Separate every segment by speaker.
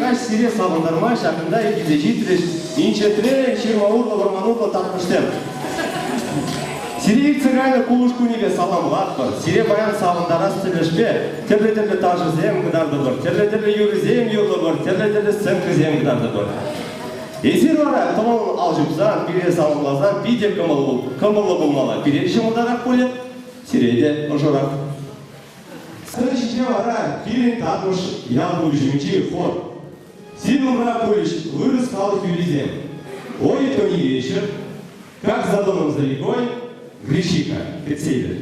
Speaker 1: каҫ сире савӑнтарма ҫакӑнта килсе ҫитрӗҫ инҫетрен ҫырма урлӑ вӑрман урлӑ татмӑшсем. Сире иртсе кайнӑ кулӑш кунӗпе саламлатпӑр. Сире паян савӑнтарас тӗлӗшпе тӗрлӗ-тӗрлӗ ташӑсем кӑтартӑпӑр, тӗрлӗ-тӗрлӗ юрӑсем юрлӑпӑр, тӗрлӗ-тӗрлӗ сценкӑсем кӑтартӑпӑр. Эсир вара тӑван ал ҫупсан, пире саламласан питӗ кӑмӑллӑ пулмалла. Пире ҫӑмӑлтарах пулӗ, сире те ӑшӑрах. Сцена ҫинче вара пирӗн Татмӑш ял пуҫӗнчи хор. Сирӗн умра пулӗҫ вырӑс халӑх юррисем. Ой, то не вечер, как за домом за рекой, гречиха, кӗтсе илӗр.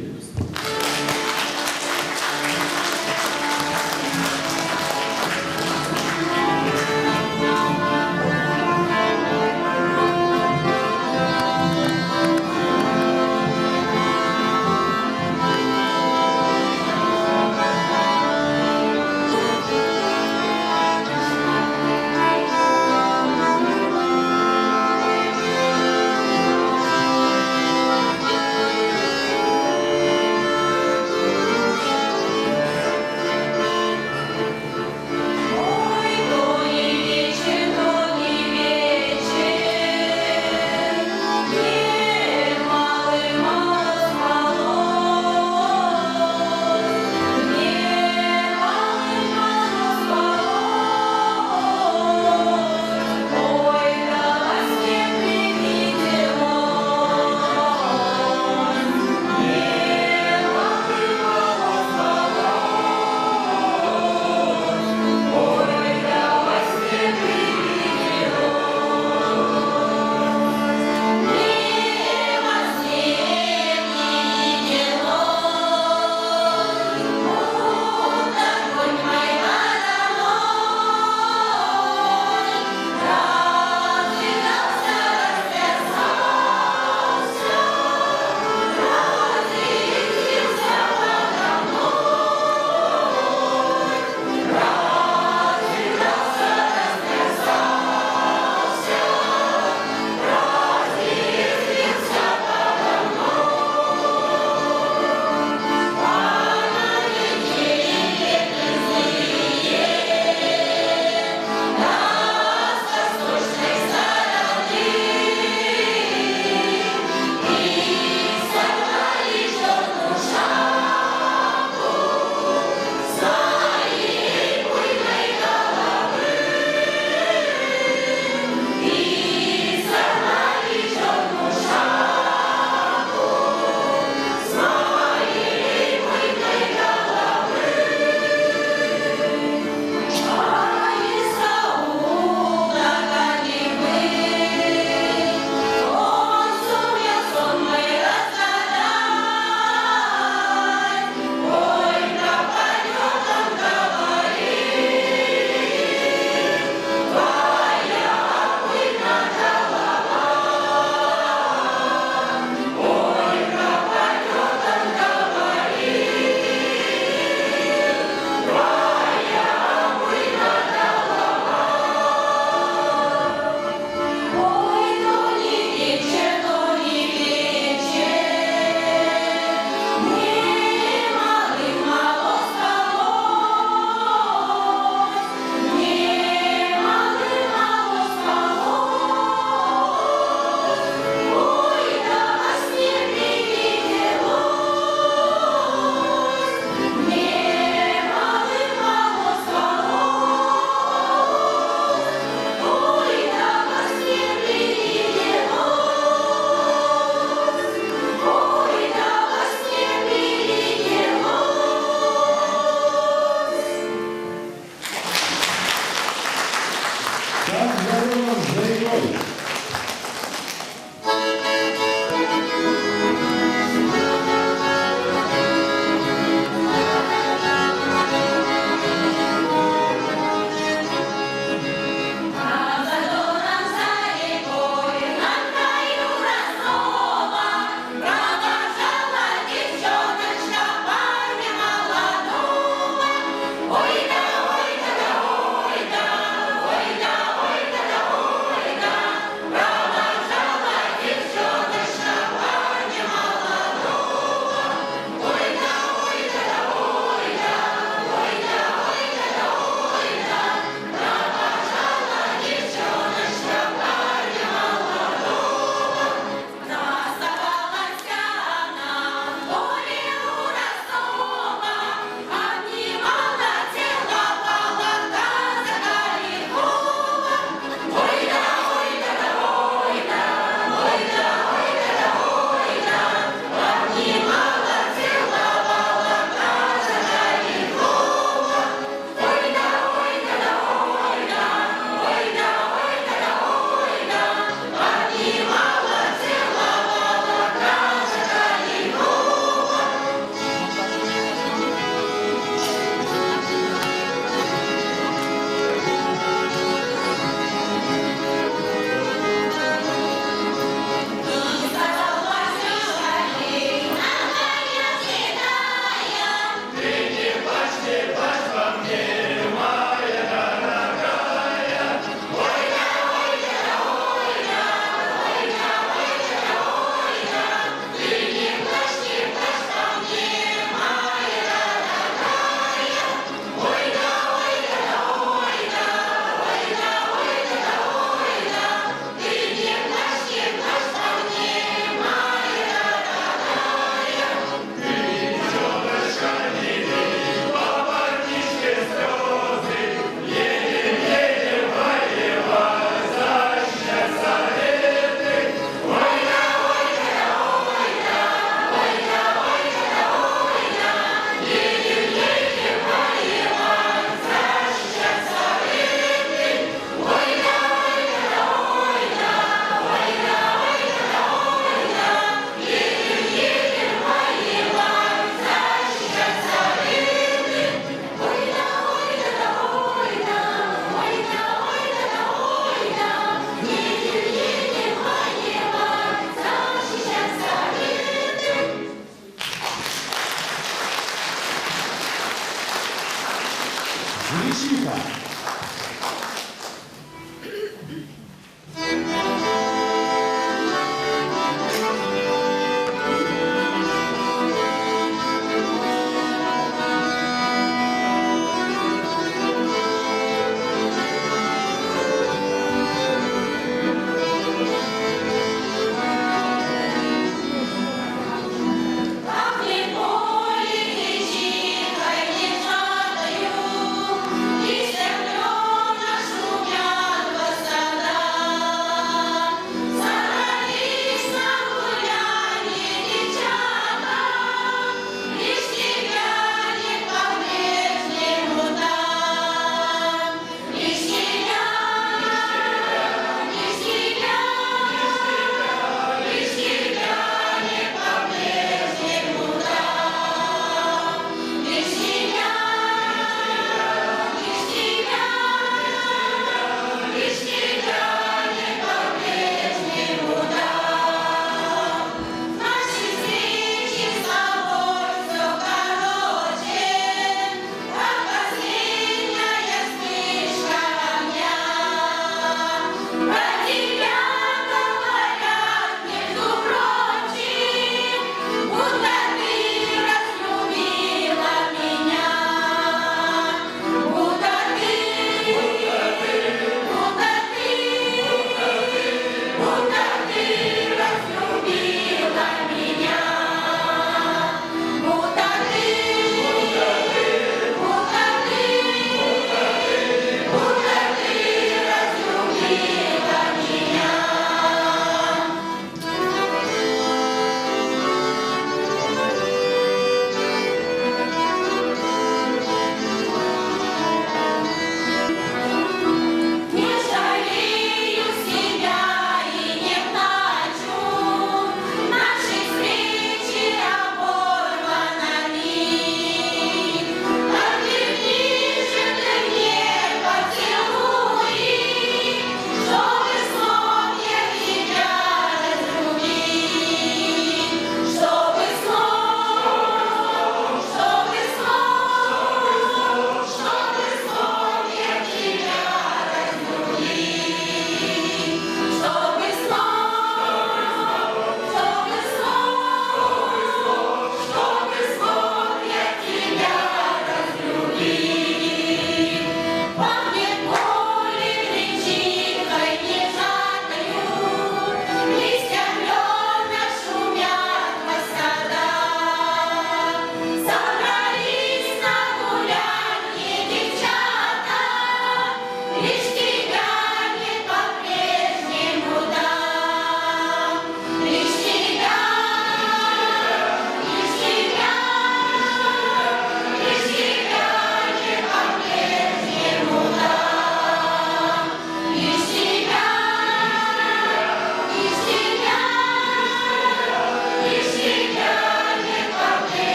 Speaker 1: Гречиха.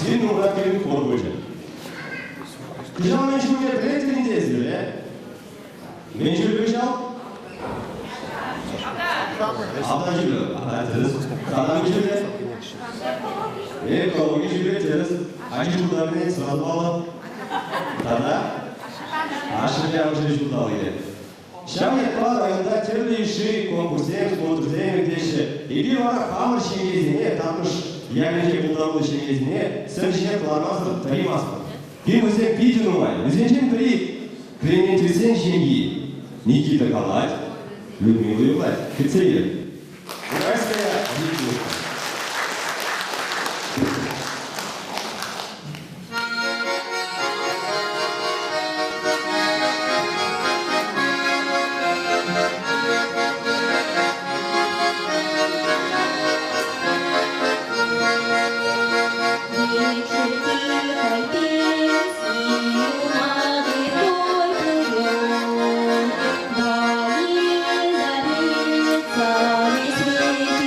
Speaker 1: Сирӗн умра пирӗн хор пулчӗ. Кӑҫал мӗн ҫулне пӗлетӗр ӗнтӗ эсир, э? Мӗн ҫулӗ кӑҫал? Автан ҫулӗ. Ага, тӗрӗс. Тата мӗн ҫулӗ? Экологи ҫулӗ, тӗрӗс. Ачи ҫулталӑкне сразу паллӑ. Тата? Ашшӗпе амӑшӗн ҫулталӑкӗ. Ҫав ятпа районта тӗрлӗ йышши конкурссем, смотрсем иртеҫҫӗ. Эпир вара хамӑр ҫемьесене, Татмӑш ялӗнче пултаруллӑ ҫемьесене сӗм ҫине кӑлармасӑр тӑраймастпӑр. Пирӗн вӗсем питӗ нумай. Вӗсенчен пӗри Клементьевсен ҫемйи. Никита калать, Людмила юрлать. Кӗтсе илӗр. Уральская Викторовна.
Speaker 2: Вечер тихой песни над рекой плывет, Дали, дарится весь вечер.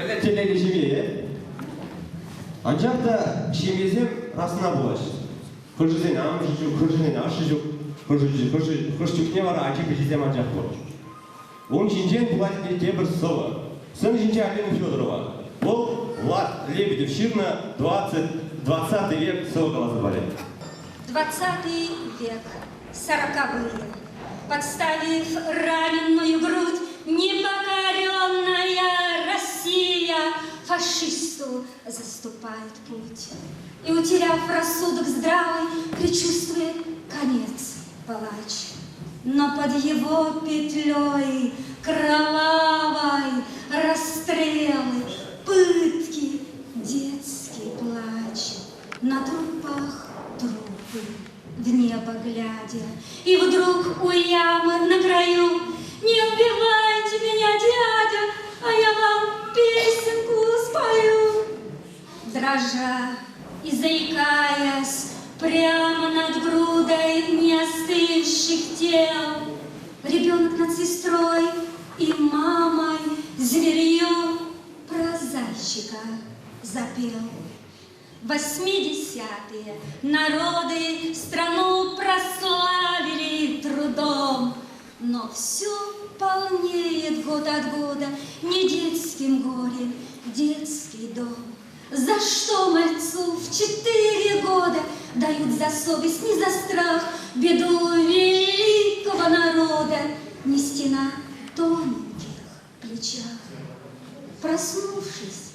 Speaker 1: Мӗнле телейлӗ ҫемье, Анчах та ҫемьесем расна пулаҫҫӗ. Хӑшӗсен амӑшӗ ҫук, хӑшӗсен ашшӗ ҫук, хӑш чухне вара ачи-пӑчисем анчах пур. Ун ҫинчен пулать те тепӗр сӑвӑ. Сӑн ҫинче Алина Федорова. Вӑл Влад Лебедев ҫырнӑ 20 век сӑвӑ каласа парать.
Speaker 2: Двадцатый век, сороковые. Подставив раненую грудь, непокоренная Россия фашисту заступает путь. И, утеряв рассудок здравый, предчувствует конец палач. Но под его петлей кровавой расстрелы, пытки, детский плач. На трупах трупы, в небо глядя, И вдруг у ямы на краю Не убивайте меня, дядя, а я вам песенку спою. Дрожа и заикаясь, прямо над грудой неостывших тел, Ребенок над сестрой и мамой зверье про зайчика запел. Восьмидесятые народы страну прославили трудом, но все полнеет год от года не детским горем детский дом. За что мальцу в четыре года дают за совесть, не за страх, беду великого народа нести на тонких плечах? Проснувшись,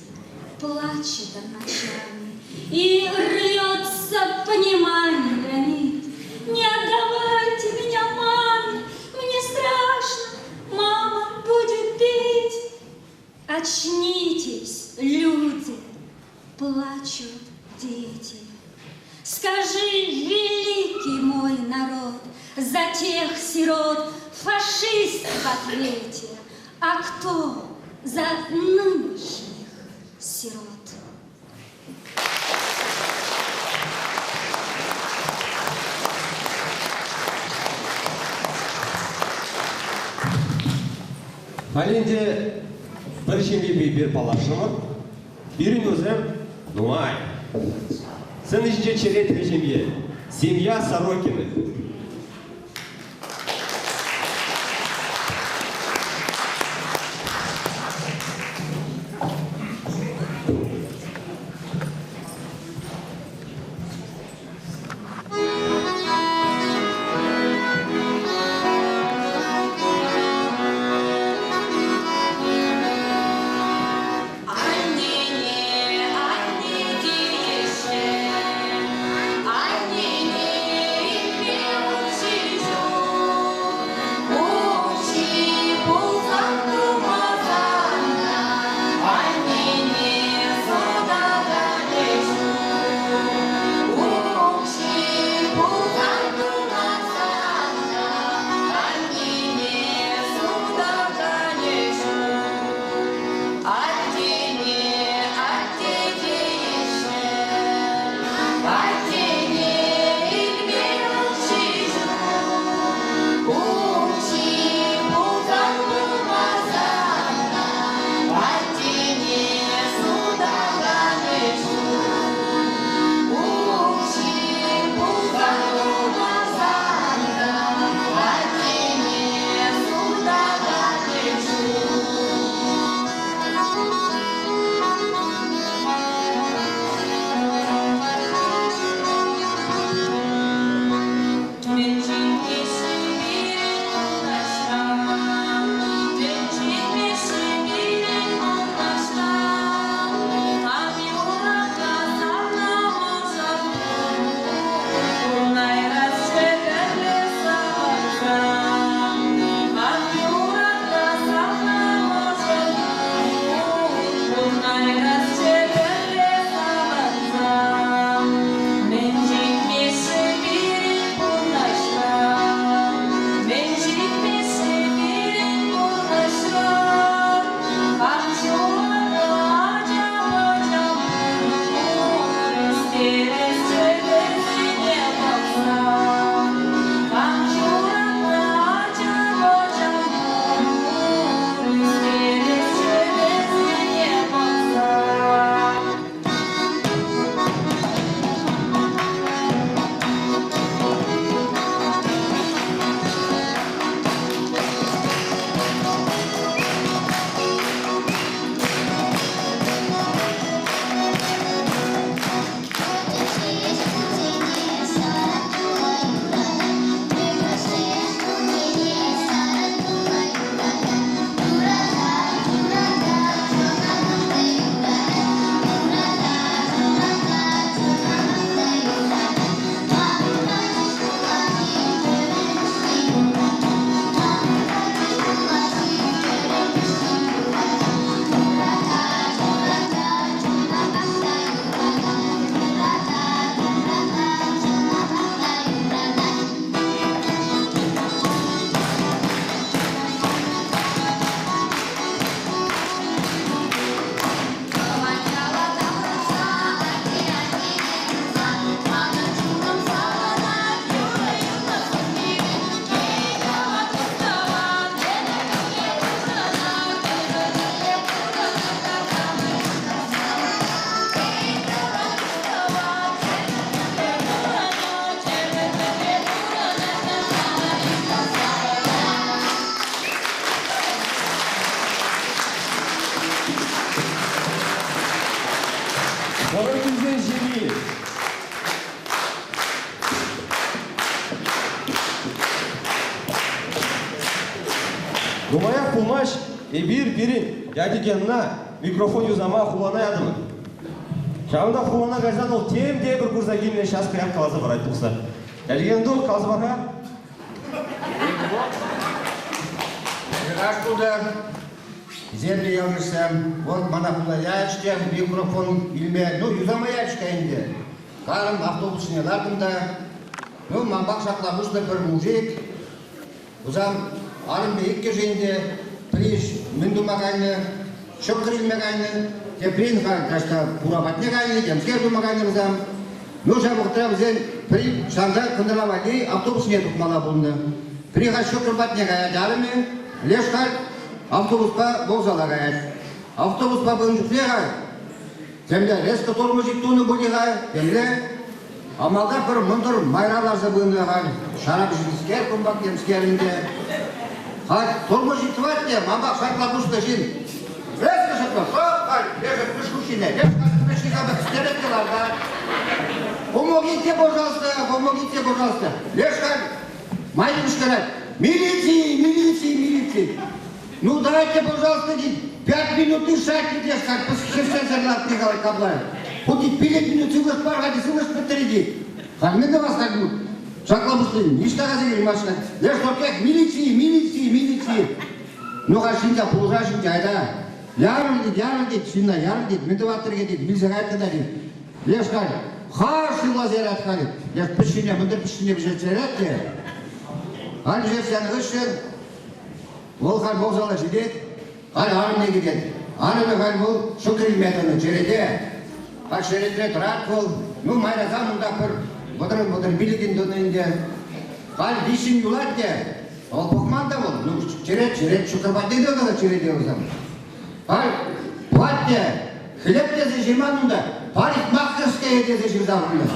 Speaker 2: плачет он ночами и рвется понимание гранит. Не отдавайте меня маме, мне страшно, мама будет бить. Очнитесь, люди, плачут дети. Скажи, великий мой народ, за тех сирот фашист в ответе, а кто за нынешних сирот?
Speaker 1: Халь ӗнтӗ пӗр ҫемьепе эпир паллашрӑмӑр. Пирӗн вӗсем нумай. Сцена ҫинче черетлӗ ҫемье. Семья Сорокиных.
Speaker 3: Аннене, анне тееҫҫӗ, аннене илме.
Speaker 1: Нумаях пулмасть эпир пирӗн дядя Генӑна микрофон юсама хулана ятӑмӑр. Ҫавӑнта хулана кайсан вӑл тем те пӗр курса килнӗ ҫас каях каласа парать тухса. Дядя Гена тух, каласа пар-ха.
Speaker 3: Чӑваш пултӑр. Хисеплӗ ялйышсем, вот мана хула ячӗ те микрофон илме, ну, юсама ячӗ-ха ӗнтӗ. Карӑм автобус ҫине лартӑм та, ну, манпах ҫапла пуҫлӑ пӗр мужик, Вӗсем арӑмпа иккӗшӗ ӗнтӗ, пӗри мӗн тума кайнӑ, ҫӑкӑр илме кайнӑ, теприн халь таҫта пура патне кайнӑ, темскер тума кайнӑ вӗсем. Ну, ҫав вӑхӑтра вӗсен пӗри ҫанса кӑнтӑрла валли автобус ҫине тухмалла пулнӑ. Пӗри халь ҫӑкӑр патне каять арӑмӗ, леш халь автобуспа вокзала каять. Автобуспа пынӑ чухне халь темле резко тормозить тунӑ пуль-ха, темле Амалта пӗр мӑнтӑр майра ларса пынӑ халь, шарап ҫинскер, кумпак темскер ӗнтӗ. Халь тормозить тӑвать те, манпа шартла пуснӑ ҫын. Резко шӑпла, шӑп халь, лешӗ пӗш хушшине, леш халь пӗшки капа стерет те лартать. Помогите, пожалуйста, помогите, пожалуйста. Леш халь майри кӑшкӑрать. Милиции, милиции, милиции. Ну дайте, пожалуйста, 5 минут дышать не как хӗстерсе лартни капла. Хуть 5 минут сывлӑш пар-ха, сывлӑш пӗттерет. Халь мӗн тӑвас халь ку? Шакла пуҫлани, ниҫта кайса килмасть. Леш токек, милиции, милиции, милиции. Ну халь ҫынна пулӑшаҫ ӗнтӗ, айта. Ярӑн тет, ярӑн тет, ҫынна ярӑн тет, мӗн тӑваттӑр тет, вилсе кайрӑн та тет. Леш халь хаш сывласа ярать халь. Леш пӗҫҫине, мӑнтӑр пӗҫҫине пӗҫерсе ярать те. Халь пӗҫерсе янӑ хыҫҫӑн Вӑл халь вокзала ҫитет, халь арӑмне кӗтет. Арӑмӗ халь вӑл ҫӑкӑр илме тӑнӑ черете. Халь черетре тӑрать вӑл. Ну, майрасан унта пӗр вӑтӑр-вӑтӑр пилӗкӗн тӑнӑ ӗнтӗ. Халь виҫҫӗн юлать те, вӑл пӑхман та вӑл. Ну, черет, черет, ҫӑкӑр патне те тӑнӑ черете вӗсем. Халь пӑхать те, хлеб тесе ҫырман унта, парикмахерская тесе ҫырса хунӑ.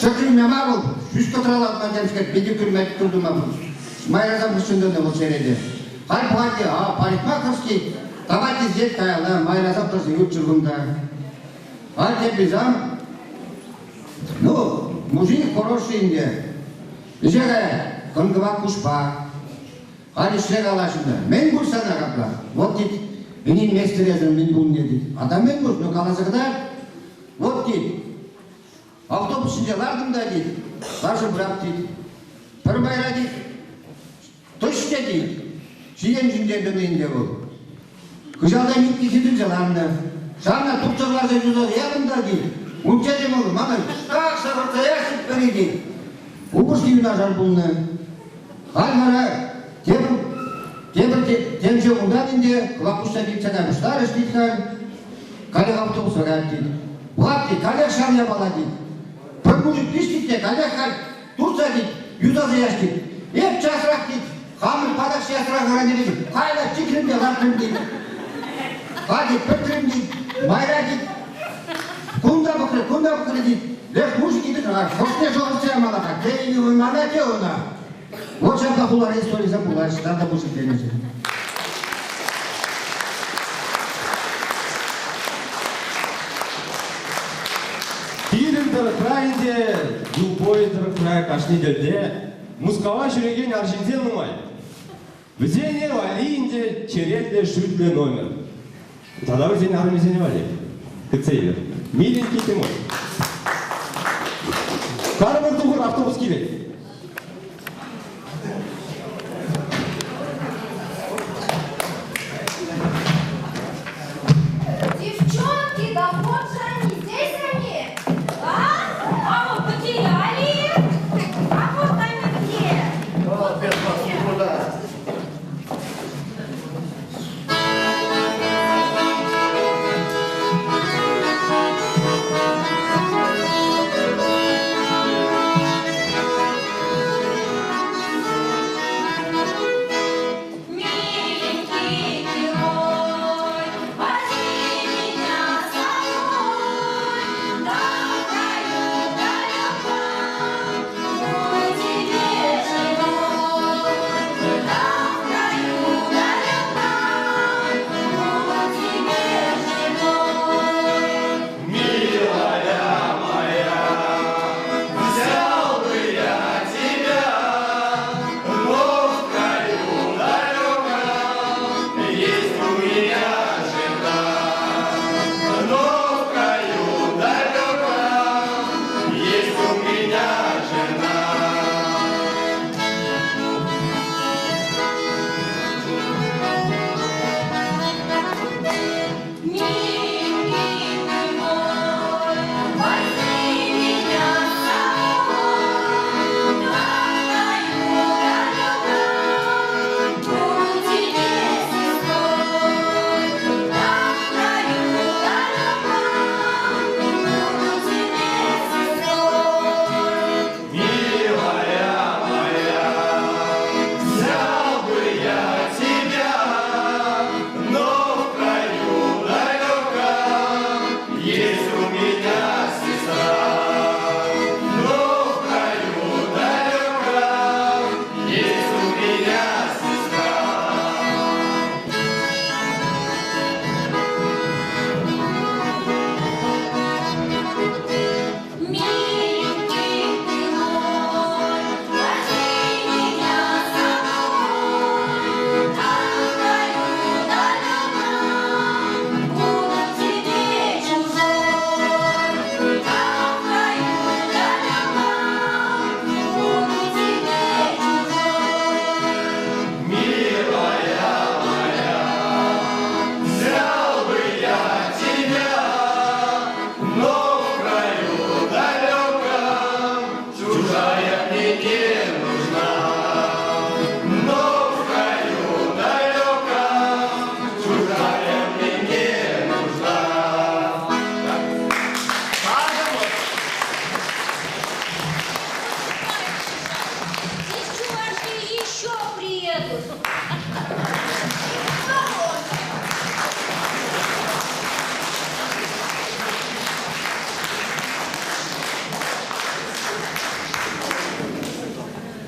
Speaker 3: Ҫӑкӑр илме мар вӑл, ҫӳҫ кӑтралатма темскер, педикюр тума майрасам хыҫҫӑн тӑнӑ вӑл черете. Халь пӑхать те, а, парикмахерский, давайте здесь каялла, майрасам тӑрса юлччӑр кунта. Халь теприсам, ну, мужик хороший ӗнтӗ. Ӗҫе каять, кӑн-кӑвак куҫпа. Халь ӗҫре калаҫнӑ. Мӗн пур сана капла? Вот тет, ӗненместӗр эсӗ мӗн пулнине тет. А та мӗн пур, ну каласа кӑтарт. Вот тет, автобус ҫинче лартӑм та тет, ларса пырап тет. Пӗр майра тет, тӑч те тет, ҫиен ҫинчен тӑнӑ ӗнтӗ вӑл. Хыҫалта нитки сирпӗнсе ларнӑ. Ҫавна туртса кӑларса юсаса ятӑм та тет. Унччен те вӑл мана так ҫавӑртса яшӑн пӗри тет. Упӑшки юнашар пулнӑ. Халь вара тепӗр, тепӗр темҫе кунтан ӗнтӗ кӑвак куҫса килсе кай пуҫларӗҫ тет халь. Каллех автобус варать тет. Пулать тет, каллех ҫав япала тет. Пӗр мужик пиш тет те каллех халь туртса тет, юсаса яш тет. Эп часрах тет, хамӑр патак часрах ыран тет. Кайла чикрӗм те лартрӑм тет. Халь тет, пӗтрӗм тет, майра тет. Кунта пӑхрӗ, кунта пӑхрӗ тет. Леш мужики тет, хӑшне шӑхӑртса ямалла-ха, те мана, те ӑна. Вот ҫапла хулара историсем пулаҫҫӗ, тата пысӑк темӗҫе.
Speaker 1: Пирӗн тӑрӑхра ӗнтӗ, любой тӑрӑхра кашни тӗлте Мускава ҫӳрекен арҫынсем нумай. Вӗсене валли ӗнтӗ черетлӗ шӳтлӗ номер. Тата вӗсен арӑмӗсене валли. Кӗтсе илӗр. Миленький ты мой. Карӑмӑр тухӑр, автобус килет.
Speaker 4: Девчонки, да вот же они, здесь они! А? А мы потеряли их? А вот они где?
Speaker 5: Да, без вас никуда.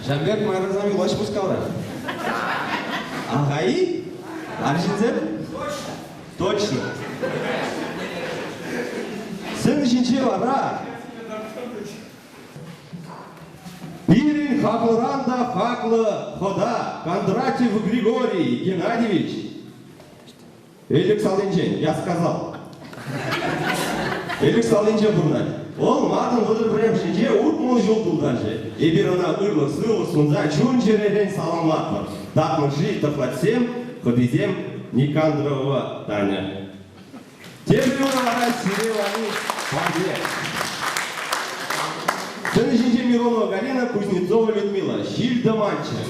Speaker 1: Ҫав пек майрасем юлаҫ Мускавра. Аха-и? Арҫынсем? Точно. Сцена ҫинче вара пирӗн хаклӑран та хаклӑ хӑта Кондратьев Григорий Геннадьевич Элӗк салинчен, я сказал. Элӗк салинче пурӑнать. Вӑл мартӑн 31-мӗшӗнче 60 ҫул тултарчӗ. Эпир ӑна ырлӑх-сывлӑх сунса чун-чӗререн саламлатпӑр. Татмӑшри тӑхлачсем, хӑтисем Никандрова Таня. Тепӗр юрӑ вара сире валли парне. Сцена ҫинче Миронова Галина, Кузнецова Людмила. Ҫил-тӑманччӗ.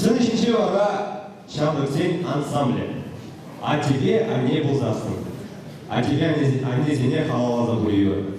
Speaker 1: Сцена ҫинче вара ҫамрӑксен ансамблӗ. Аттепе анне пулсассӑн. Аттепе аннесене халалласа пулӗ.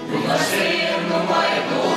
Speaker 6: Юлташсем нумай.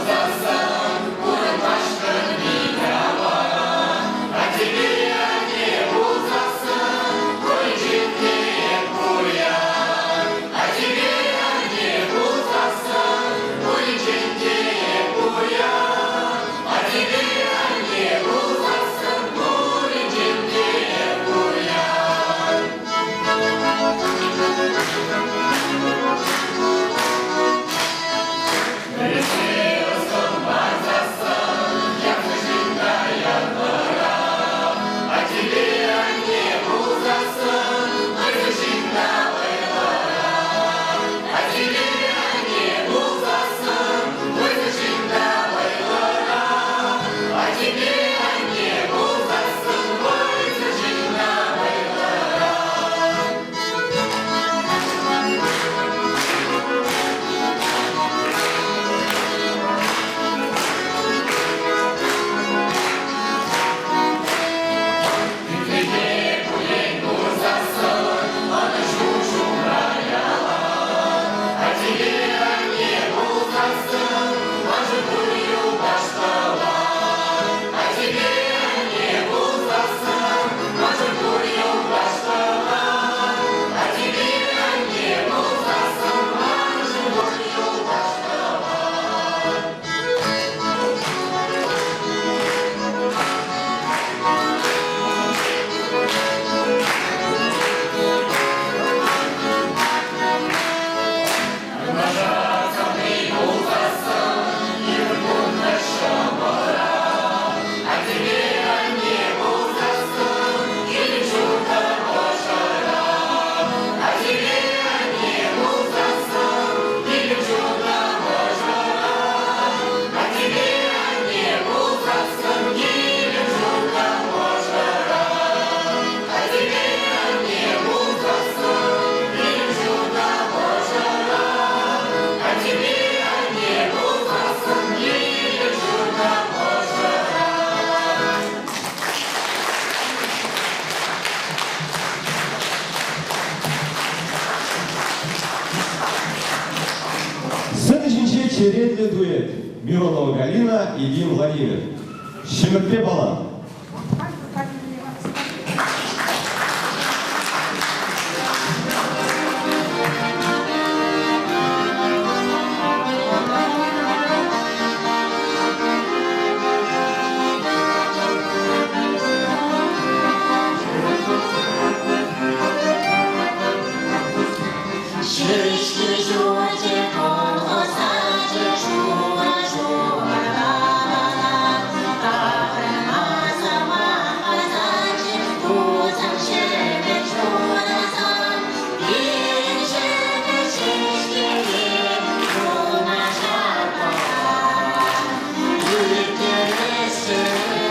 Speaker 1: Черетлӗ дуэт Миронова Галина, Ильин Владимир. Ҫӗмӗртпе палан.
Speaker 6: Ҫеҫке ҫурчӗ колхозачӗ шура-шура таврӑнмасӑр тусан ҫӗмӗр ҫурасан пирӗн ҫӗмӗр ҫеҫкере юнашар Ирттересчӗ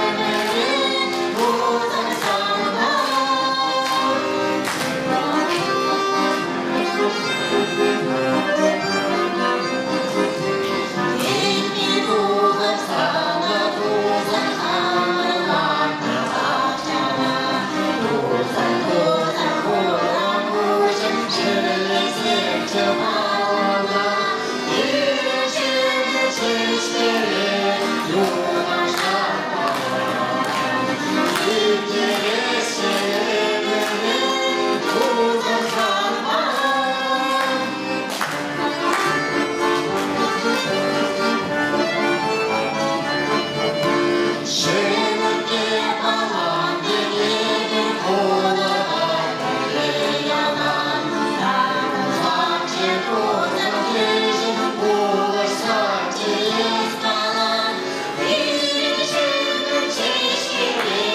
Speaker 6: ӗмӗре пулсан санпа. Иртни тухӑп сана тусан хамӑр лартнӑ пахчана. Тусан, тусан хура куҫӑм ҫӗрлесемччӗ малалла. Пирӗн ҫӗнӗ ҫеҫкере юнашар Ирттересчӗ ӗмӗре тусан санпа. Ҫӗмӗрте палан текенӗ хулӑпа ялан. Сарӑлсаччӗ тусӑм кӗҫӗн, пулӑшсаччӗ эс калан. Пирӗн ҫӗмӗр ҫеҫкере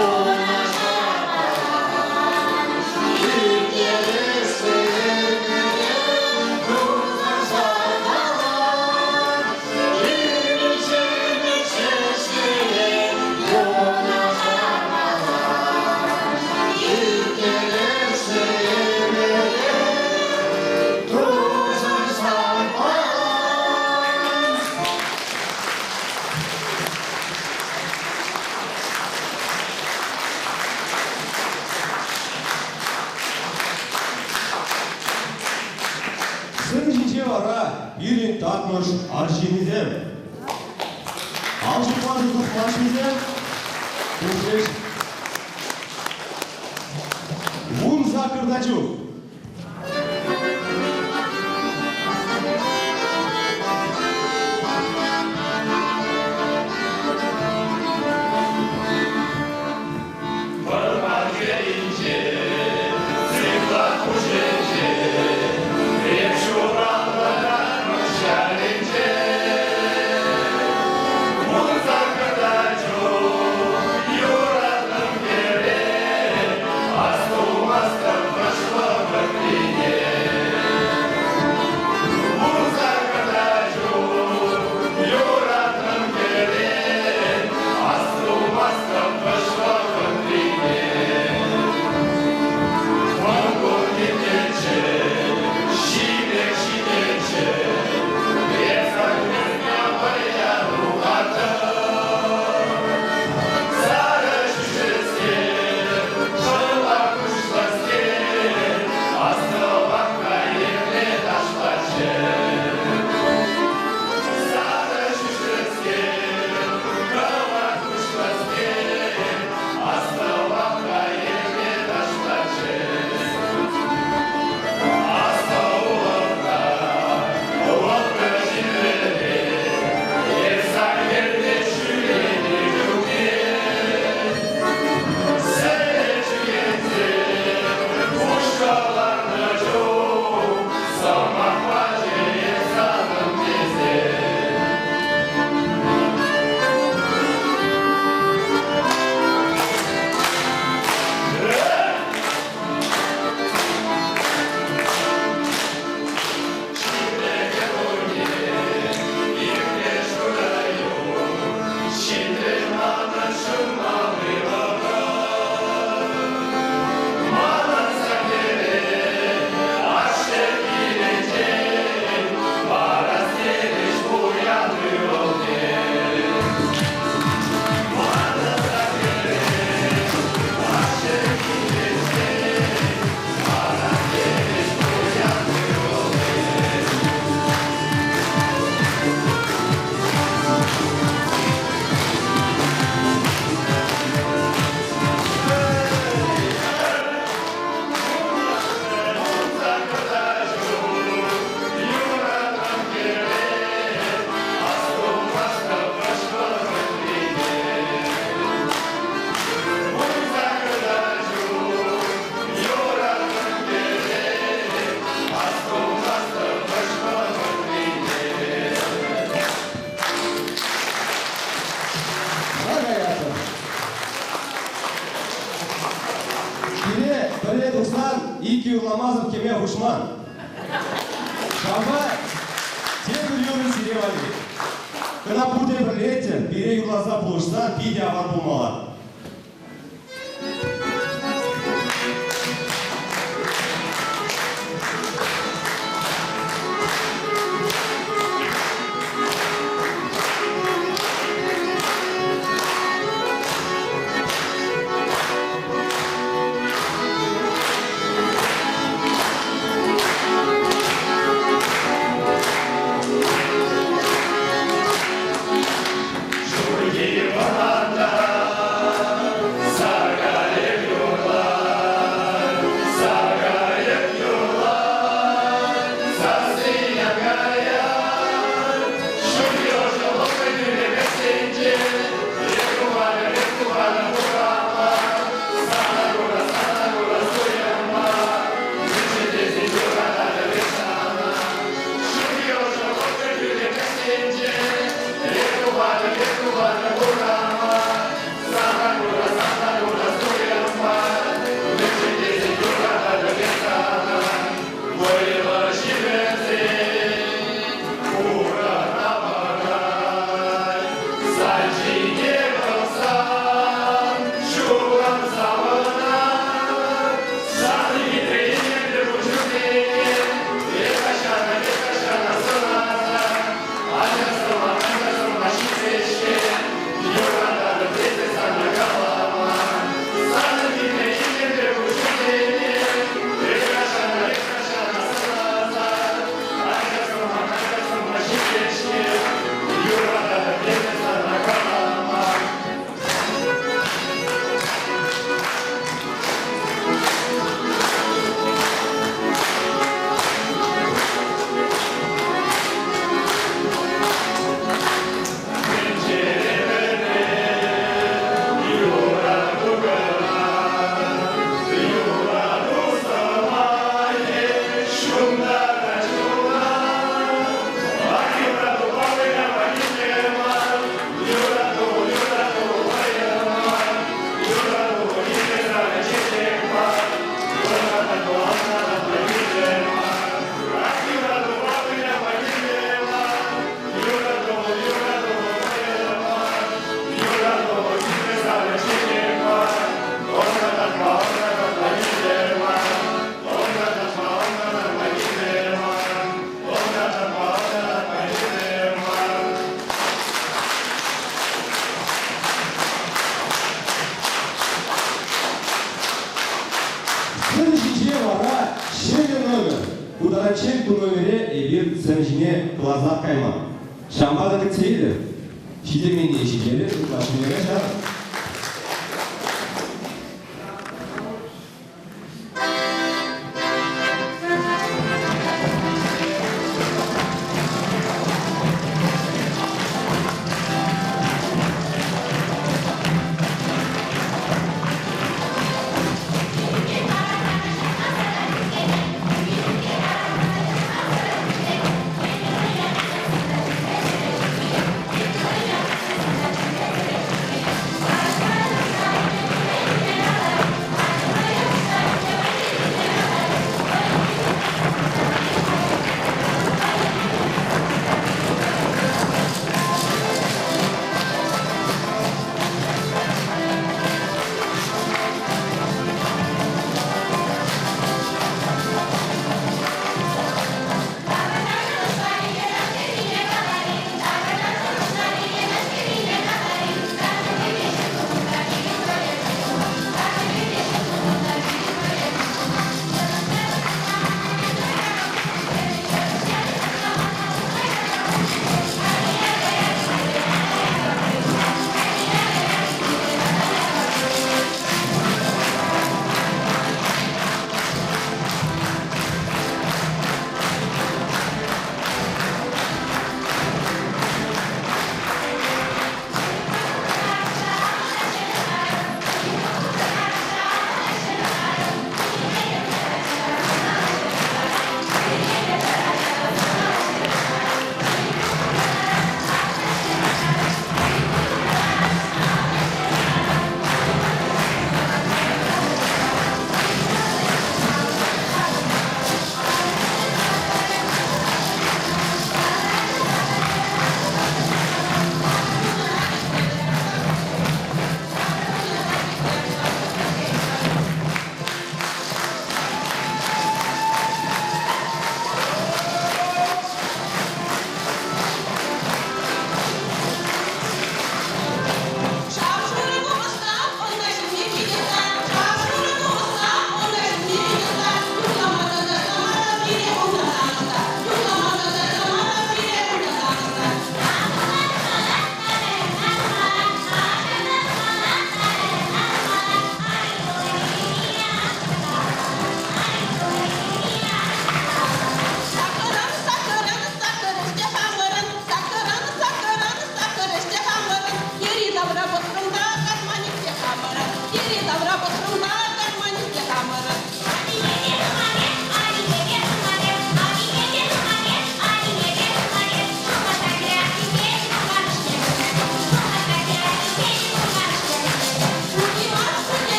Speaker 6: юнашар палан. Ирттерессе ӗмӗре тусӑм саркалан. Пирӗн ҫӗмӗр ҫеҫкере юнашар палан. Ирттерессе ӗмӗре тусӑм саркалан.
Speaker 1: Сын ҫинче вара пирӗн Татмӑш арҫынӗсем. Ал ҫупмасӑр тухмаҫҫӗ-сем. Тухрӗҫ. 18-та чух.
Speaker 7: Вӑрман хӗрринче, сыхлав пуҫӗнче, эп ҫуралнӑ Татмӑш ялӗнче. 18-та чух юратнӑ хӗре, астумастӑп хӑш.
Speaker 1: Пӗрре тухсан иккӗ юрламасӑр кӗме хушман. Ҫавӑнпа тепӗр юрӑ сире валли. Кӑна пурте пӗрле те пире юрласа пулӑшсан питӗ аван пулмалла. Сцена ҫинче вара ҫӗнӗ номер. Ку таранччен ку номере эпир сцена ҫине кӑларсах кайман. Ҫавӑнпа та кӗтсе илӗр. Ҫитерменни ҫитерӗ, ытлашшине каҫарӑр.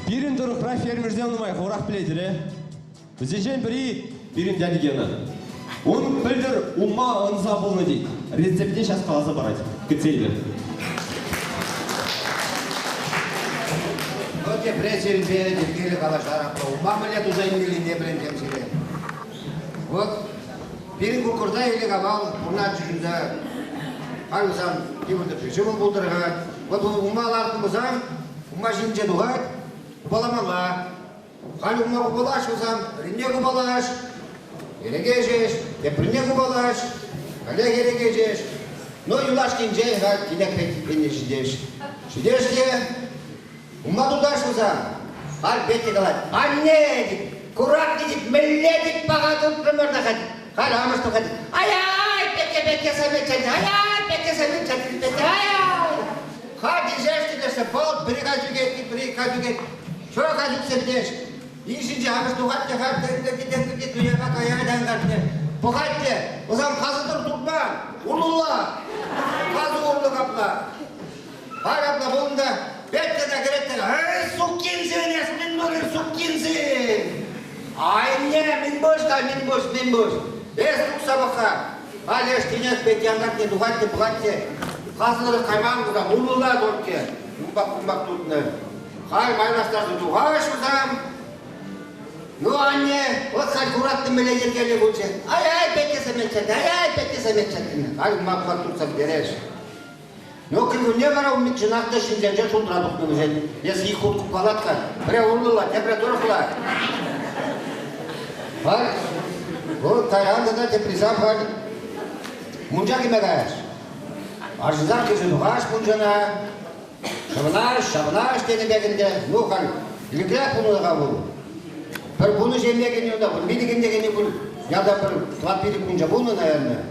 Speaker 1: Пирӗн тӑрӑхра фермерсем нумай, хӑвӑрах пӗлетӗр-э? Вӗсенчен пӗри пирӗн дядя Гена. Ун пӗлтӗр улма ӑнса пулнӑ тет. Рецептне час каласа парать. Кӗтсе илӗр.
Speaker 3: Вӑл тепре сирӗнпе йӗркеллӗ калаҫар, улма мӗнле туса илмеллине вӗрентем сире. Вот пирӗн кукӑрта ӗлӗк-авал пурӑнатчӗ ҫунта. Халь сан йывӑр тӑпри ҫӑмӑл пултӑр-ха. Вот улма лартнӑ пулсан, улма ҫинче тухать, купаламалла. Халь улма купалаш пулсан, пӗринне купалаш, эреке ӗҫеш, теприне купалаш, каллех эреке ӗҫеш. Но юлашкинчен халь тинех пенне ҫитеш. Ҫитеш те Ума туташ пулсан, халь Петя калать, анне, тет, курак, тет, мӗнле, тет, паха тупрӑмӑр та халь. Халь амӑш тухать, ай-ай, Петя, Петя, Самечать, ай-ай, Петя, Самечать, Петя, ай-ай. Халь тишеш тетешсе, вӑл пӗри каҫ ӳкет, пӗри каҫ ӳкет, чё каҫ ӳксе пӗтеш. Ишӗнче амӑш тухать те халь тӗнкӗрти-тӗнкӗрти туяпа каять анкартне. Пӑхать те, вӑсам хасӑтӑр туртма, урлӑлла, хасӑ урлӑ капла. Пар апла пулнӑ та, Петя та кӗрет те, эй, сукин сын, эс мӗн турӑн, сукин сын? Айне, мӗн пуҫ-ха, мӗн пуҫ, мӗн пуҫ? Эс тухса пӑх-ха. Халь эс тинех Петя анкартне тухать те пӑхать те, хасӑлӑх кайман кунта, улӑла туртте, умпах-умпах туртнӑ. Халь майлаштарса тухаҫ вӗсем. Ну, анне, вот халь кураттӑм мӗнле йӗркеллӗ пулчӗ. Ай-ай, Петя Семенчак, ай-ай, Петя Семенчак тенӗ. Халь умпах-умпах туртса пӗтереҫ. Ну, кӗркунне вара ун чӑнах та ҫынсенчен шултра тухнӑ вӗсен. Эс ик хут купалать-ха, пӗрре урлӑла, тепре тӑрӑхла. Халь, вӑл кайран тата теприсем халь мунча кӗме каяҫ. Арҫынсем кӗрсе тухаҫ мунчана, ҫӑвӑнаҫ, ҫавӑнаҫ тенӗ пек ӗнтӗ. Ну, халь ӗлӗкрех пулнӑ-ха вӑл. Пӗр вунӑ ҫемье кӗнӗ унта, вунпилӗк ӗнтӗ кӗнӗ пуль. Ялта пӗр тӑват-пилӗк мунча пулнӑ, наверное.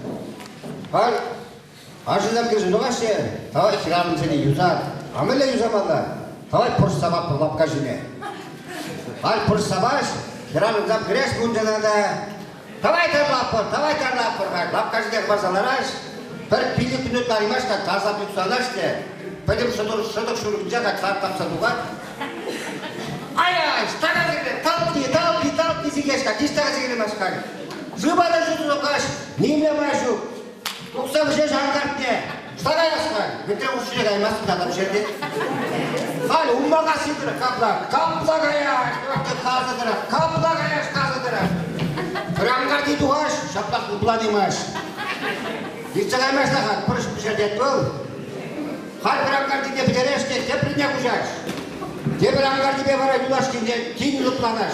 Speaker 3: Халь Арҫынсем кӗрсе тухаҫҫӗ, тавай хӗрарӑмсене юсар. А мӗнле юсамалла? Тавай пӑрҫ сапатпӑр лапка ҫине. Халь пӑрҫ сапаҫ, хӗрарӑмсем кӗрес мунчана та. Тавай тарлатпӑр, тавай тарлатпӑр халь. Лапка ҫине хӑпарса лараҫ. Пӗр пилӗк минут лараймасть та тарса тухса анаҫ те. Пӗтӗм шӑтӑк шурӑкӗнче халь тар тапса тухать. Ай-ай, стака сикре, талпи, талпи, талпи сикеш-ха, ниҫта сикремест халь. Шыва та ҫутӑ каҫ, нимле май ҫук. Тухса вӗҫеш анкартне. Ӑҫта каяс-ха? Вӗтре хушшине каймастӑн тата вӗҫерте. Халь умма касси тӑрӑх капла. Капла каяш, касӑ тӑрӑх. Капла каяш, касӑ тӑрӑх. Пӗр анкарти тухаш, ҫаплах упланимаш. Иртсе каймасть-ха, пӑрӑҫ пӗҫертет вӑл. Халь пӗр анкартине пӗтереш те теприне куҫаш. Тепӗр анкартипе вара юлашкинчен тин лӑпланаш.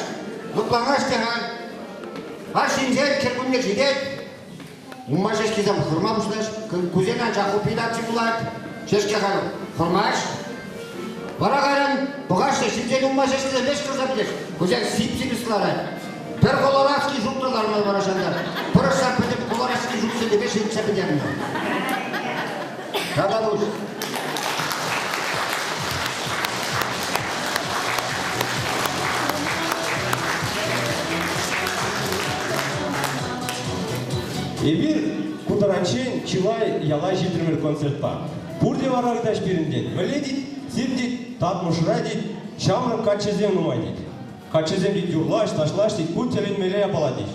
Speaker 3: Лӑпланаш те халь. Аш ҫинчен кӗркунне ҫитет, Нумай ҫеҫкесем хӑрма пуҫлаҫ, кусен анчах упитаци пулать, ҫеҫке халь хӑрмасть. Вара кайран пӑхаҫҫӗ, ҫынсен нумай ҫеҫкесем леш кӑрса пӗтеҫ, кусен сип-симӗс ларать. Пӗр колорадский жук та ларман вара ҫанта. Пӑрӑҫса пӗтӗм колорадский жуксене ҫыртса пӗтернӗ. Тата пуҫ.
Speaker 1: Эпир ку таранччен чылай яла ҫитрӗмӗр концертпа. Пурте вара ыйтаҫ пирӗнтен. Мӗнле тет, сир тет, Татмӑшра тет, ҫамрӑк каччӑсем нумай тет. Каччӑсем тет юрлаҫ, ташлаҫ тет, ку тӗлӗнмелле япала тет.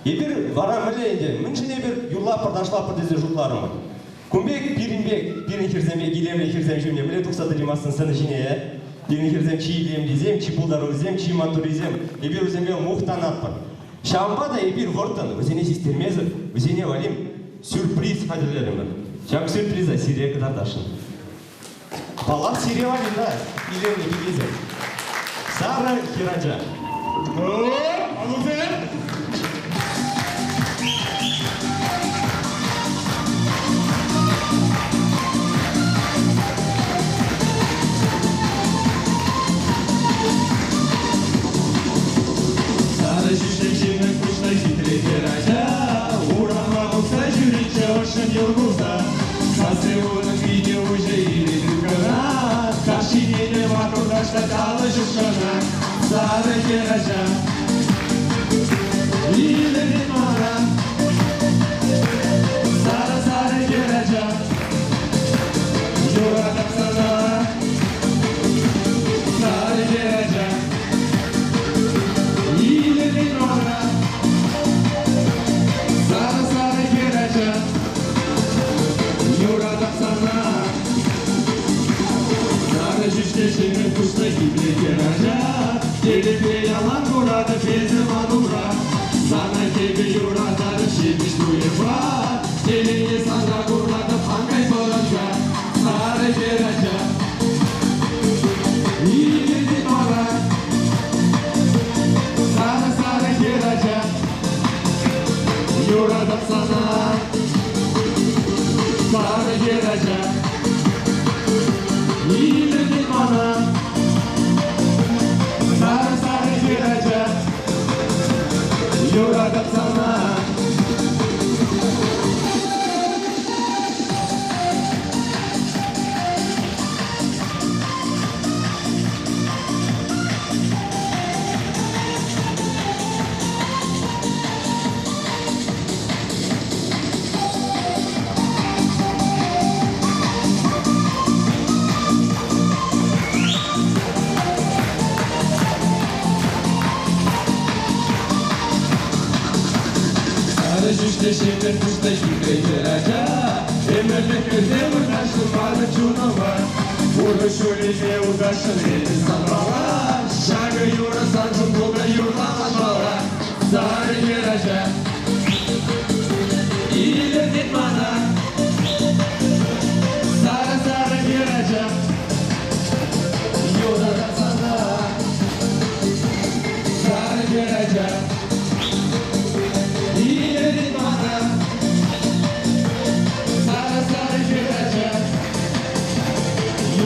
Speaker 1: Эпир вара мӗнле ӗнтӗ, мӗншӗн эпир юрлатпӑр, ташлатпӑр тесе шутларӑмӑр. Кун пек пирӗн пек, пирӗн хӗрсем пек илемлӗ хӗрсем ҫумне мӗнле тухса тӑримастӑн сцена ҫине, э? Пирӗн хӗрсем чи илемлисем, чи пултаруллисем, чи маттуррисем. Эпир вӗсемпе мухтанатпӑр. Ҫавӑнпа та эпир вӑрттӑн, вӗсене систермесӗр, вӗсене валли сюрприз хатӗрлерӗмӗр. Ҫак сюрприза сире кӑтартасшӑн. Паллах, сире валли та илемлӗ пикесем. Сарӑ хӗрача.
Speaker 7: Аллусем! Сарӑ ҫӳҫлӗ ҫимӗк куҫлӑ хитре хӗрача урама тухса ҫӳретчӗ ӑшшӑн йӑл кулса. Сасси унӑн питӗ уҫӑ илетӳ кӑна, кашнине те маттур ташлать алӑ ҫупкӑна. Сарӑ хӗрача илӗртет мана. Сарӑ, сарӑ хӗрача юратап сана. Сарӑ хӗрача. пуҫлӑ хитре хӗрача. Телӗпе ялан куратӑп эсӗ ман умра. Сана эпӗ юрататӑп ҫепӗҫ туйӑмпа. Телее сана куратӑп, ан кай пӑрӑнса. Сарӑ хӗрача. Илӗртет мана. Сарӑ, сарӑ хӗрача. Юратап сана. Сарӑ хӗрача. Илӗртет мана. Сарӑ, сарӑ хӗрача. Юратап сана. Сарӑ ҫӳҫлӗ ҫемӗр пуҫлӑ хитре хӗрача, Ӗмӗрлӗх кӗрсе выртасшӑн манӑн чунӑма. Пурнӑҫ ҫулӗпе утасшӑн эпӗ санпала. Ҫакӑ юрӑ саншӑн пултӑр юрла манпала. Сарӑ хӗрача, илӗртет мана. Сарӑ, сарӑ хӗрача, юратап сана. Сарӑ хӗрача, илӗртет мана. Сарӑ, сарӑ хӗрача,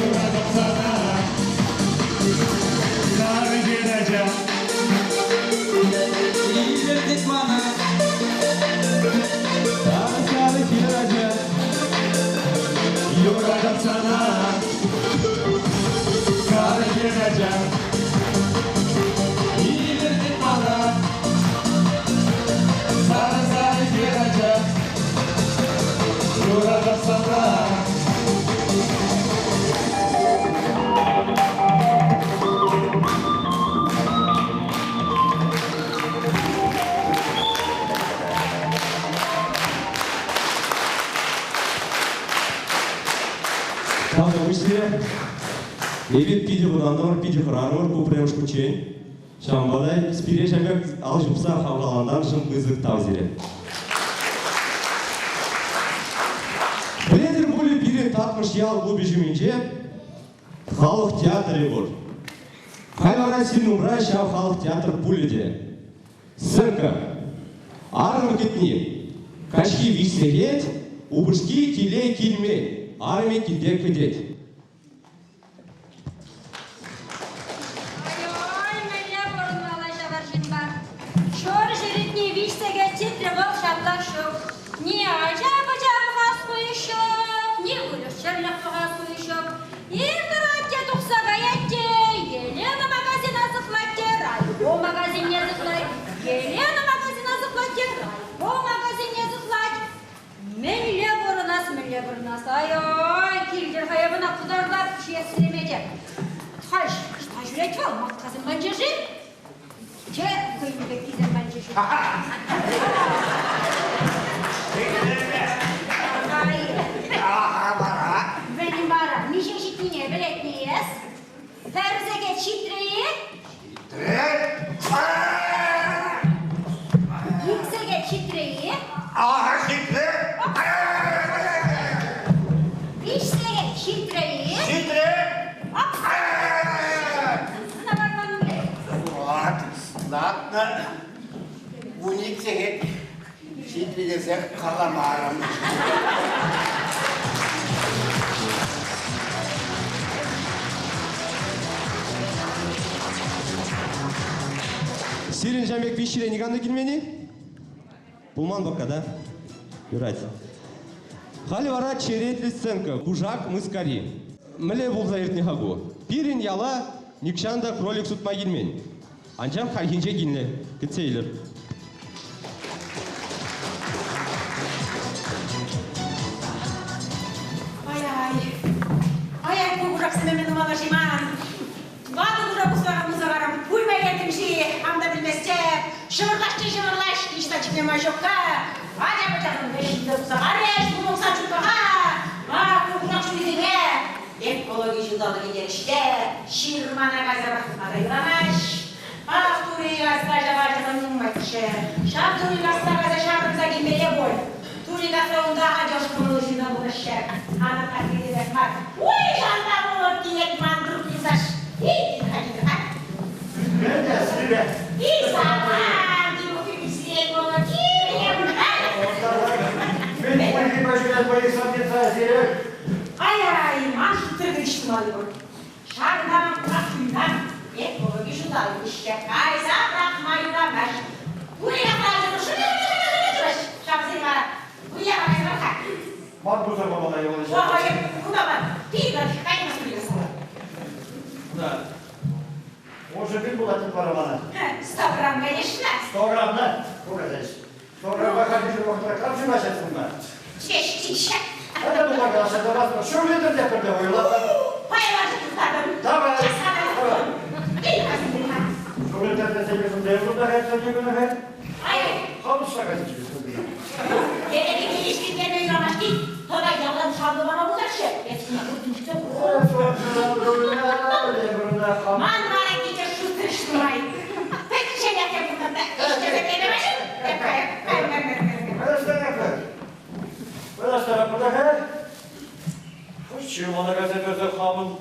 Speaker 7: юратап сана. Сарӑ хӗрача, илӗртет мана. Сарӑ, сарӑ хӗрача, юратап сана. Сарӑ хӗрача, илӗртет мана. Сарӑ, сарӑ хӗрача, юратап сана.
Speaker 1: Павел Васильев, эпир питӗ вӑтантӑмӑр, питӗ хӑрарӑмӑр ку пӗрремӗш хутчен. Ҫавӑнпа та пире ҫак пек ал ҫупса хавхалантарнӑшӑн пысӑк тав сире. Пӗлетӗр пулӗ, пирӗн Татмӑш ял клубӗ ҫумӗнче халӑх театрӗ пур. Халь вара сирӗн умра ҫав халӑх театр пулӗ те. Сценка. Арӑм кӗтни. Каҫхи виҫ сехет, упӑшки киле килмен, арӑмӗ килте кӗтет.
Speaker 2: Ой, мӗнле пурӑнмалла ҫав арҫынпа? Ҫур ҫӗрӗтне виҫ сехет ҫитрӗ вӑл ҫаплах ҫук. Ни ача-пӑча пӑхас хуйӑх ҫук, ни выльӑх-чӗрлӗх пӑхас хуйӑх ҫук. Ир тӑрать те тухса каять те Елена магазина сыхлать те райпо магазинне сыхлать. Елена магазина сыхлать те райпо магазинне сыхлать. Мӗнле пурӑнас, мӗнле пурӑнас? Ай-ай, килтӗр хаябына кӑтартап ҫиессеме те. Халь ӑҫта ҫӳрет вӑл, маткасем панчӗ-ши? Че, хӑйне пеккисем панчӗ-ши? Мӗн вара, миҫе ҫитнине пӗлетни эс? Пӗр сехет ҫитрӗ-и?
Speaker 5: Ҫитрӗ.
Speaker 2: Ик сехет ҫитрӗ-и?
Speaker 5: Ага, ҫитрӗ.
Speaker 2: Виҫ сехет ҫитрӗ-и?
Speaker 5: Ҫитрӗ. Вот, ладно. Вуник сехет ҫитрӗ тесех каламарӑм.
Speaker 1: Сирӗн ҫам пек виҫҫӗре никам та килмен-и? Пулман пока, да? Юрать. Халӗ вара черетлӗ сценка «Кушак мыскари». Мӗнле пулса иртнӗ-ха ку? Пирӗн яла нихҫан та кролик сутма килмен. Анчах хальхинче килнӗ. Кӗтсе илӗр.
Speaker 8: Ай-ай. Ай-ай, ку кушаксене мӗн тумалла-ши ман? Ватӑ кушак усрарӑм, усрарӑм. Пуйма ертӗм-ши, хам та пӗлместӗп. Ҫӑвӑрлаҫ те ҫӑвӑрлаҫ, ниҫта чикме май ҫук-ха. Ача-пӑчасем ӗҫлӗ туса карӗҫ, пулӑхса чуппаха. А, ку кушак ҫурисене. Экологи ҫулталӑкӗ терӗҫ те, ҫырмана кайса пӑрахма та юрамасть. Ах, тури касса ҫава нумайччӗ. Ҫав тури касса кайса ҫаврӑнса килмелле пуль. Тури касса унта ачаш кӑмӑллӑ ҫынна пулаҫҫӗ. Анат килех мар. Уй, шанта пулӑр килет ман друг юлташ. Эй, ха.
Speaker 9: Мӗн сире?
Speaker 8: И сапан, киле киле.
Speaker 9: Мӗн хуйхи паҫуян боисам сире?
Speaker 8: Ай-ай, ман шутрӑ ҫумалли пур. Ҫакӑнтан пӑрахнӑ экологи ҫулталӑкӗ кайса пӑрахма юрамасть. Тури касса ҫавсем вара туя кайса пӑрах.
Speaker 9: Ман пусарма мана юлӑҫ.
Speaker 8: Ой, кунта ман пилӗк каймас пуль.
Speaker 9: Да. Может, бил булатын вара мана.
Speaker 8: 100 грамм, конечно.
Speaker 9: 100 грамм, да? Показать. 100 грамм баха вакытра кам жимашасың ба?
Speaker 8: Чеш, чеш.
Speaker 9: Это була калаша да вас. Шу литр деп бірде ойлап.
Speaker 8: Пайлашы тұтадым.
Speaker 9: Давай. Шу литр десе өзімде бұнда хәт, күні хәт.
Speaker 8: Ай,
Speaker 9: Хамыш шагасы жібісін.
Speaker 8: Кереге келешкеннен ойламаш дейді. Тода ялан шалды бана бұлдаршы. Ман вара кете шутырыштырмай. Пәкшен яке бұнда.
Speaker 9: Чымана газетерде хамын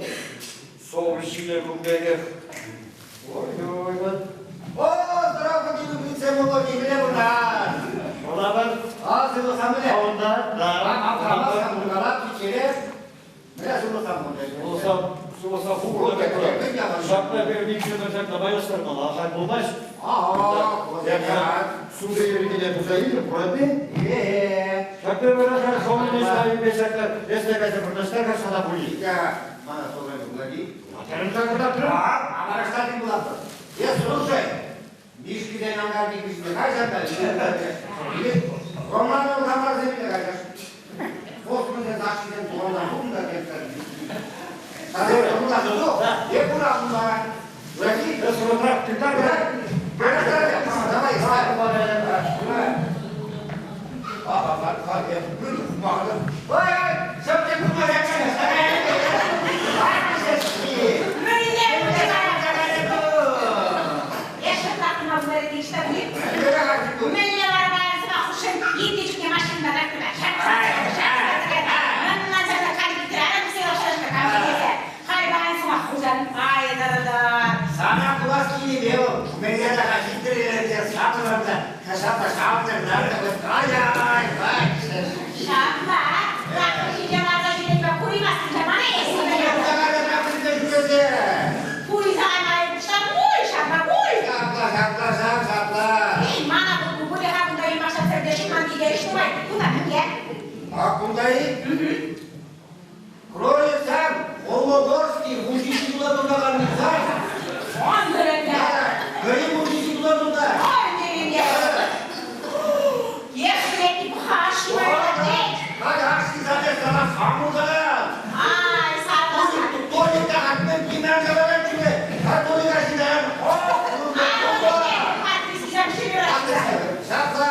Speaker 9: соғышиле күнгеге. Ой, ой, ой.
Speaker 3: О, здравствуйте, любимцы молодые, мне бурнар.
Speaker 9: Ола
Speaker 3: А, сылы самыле.
Speaker 9: Онда, да.
Speaker 3: А, самыле, кичере. Міне сылы самыле.
Speaker 9: Болса, суласа хурлы Шакна bir mikşunu шакна bayıştırmalı. Ахай болмаш.
Speaker 3: А,
Speaker 9: Суда yerine buzayı burada.
Speaker 3: Е,
Speaker 9: Шакна bir ахай хомын ештай бешакна. Есте кайсы бурдаштар кашана були.
Speaker 3: я, мана солай булади.
Speaker 9: Атерим шакна тұр.
Speaker 3: А, амараштадин булады. Е, слушай, Мишкиден ангар дикисinde кайсанда? Романов камар земле кайсаш. Космосе закшиден туғандан бунда кепсер. Садыр бунда ту. Е бура бунда. Ураки. Давай, давай. Ой, ой, сәпте кума
Speaker 8: Міне Міне барабайсыға хушын, екі жүкке машинада
Speaker 3: Sana kulak gibi Mene de kaşıttırılırdı, satılırdı, kasapta sağılırdı, ay ay ay.
Speaker 8: Шапла,
Speaker 3: Sapla, sapla, sap, sapla. Акундай? Кроме сам, Холмогорский, мужики туда туда Гори мужики туда туда. Hadi aksi zaten sana samurda. Tuvalette hakmen kimer kadar çünkü. Ha tuvalete gider. Sapla.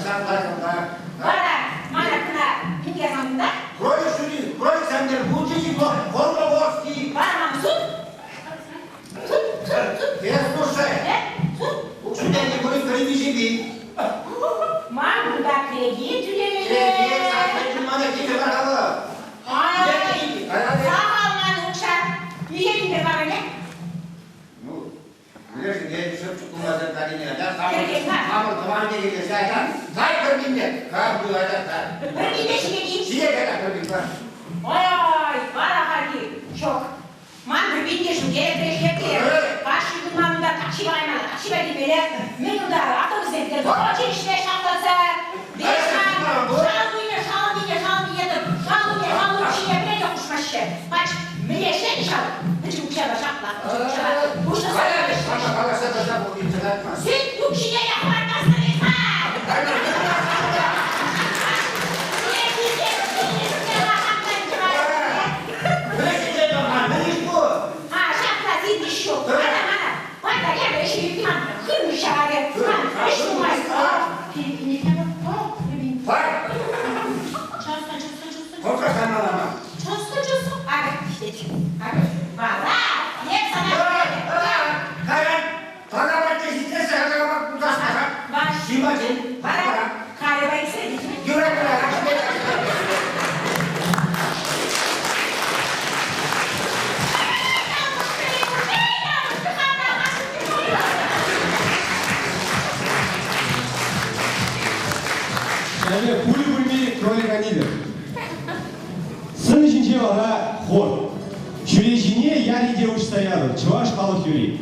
Speaker 3: Sapla, sapla. Крой шури, крой сендер, мужики Холмогорский. Ты слушай. Укшуден не говори, кредит
Speaker 8: Ман кредит
Speaker 3: Кредит, сатın мана кете баралы.
Speaker 8: Ай, сағалман укша. Үйелінде бар не?
Speaker 3: Ну, bilirsin, gel çöp çıkılmazdan kadine. Da
Speaker 8: Kerek var.
Speaker 3: hamur tamam diye gelirse aydan. Kay kırginde. Kay bu aydan kay.
Speaker 8: Бір кейде шеге дейін.
Speaker 3: Şiye kadar kırgin var.
Speaker 8: Ой, бар ахарги, шок. Ман бір бейне шу керек решетте. Баш үйдің маңында такси баймады, такси бай демеле. Мен онда автобус етті. Очередьте шақтаса. Бешман, шал үйне, шал үйне, шал үйне, шал үйне, шал үйне, біле қушмашы. Бач, мілеше шал. Бір укшаба шақла, укшаба. Уша
Speaker 3: Ama kalasa da bu imzalatmaz.
Speaker 8: Сүт укшине яқпармасың
Speaker 3: Ne iş bu?
Speaker 8: Ha, шақла сен еще. Ана, ана. Пайда, я еще ман. Хым шаре. Ман, іш болмай.
Speaker 1: илӗр. Сцена ҫинче вара хор. Чӳречине яри те уҫса ярӑр, чӑваш халӑх юрри.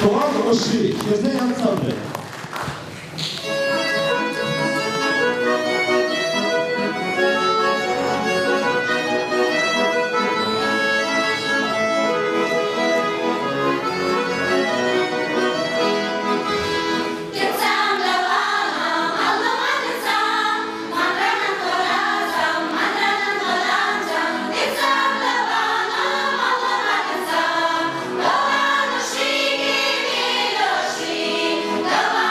Speaker 1: Тӑван ӑшши, хӗрсен ансамблӗ.
Speaker 4: Тӑван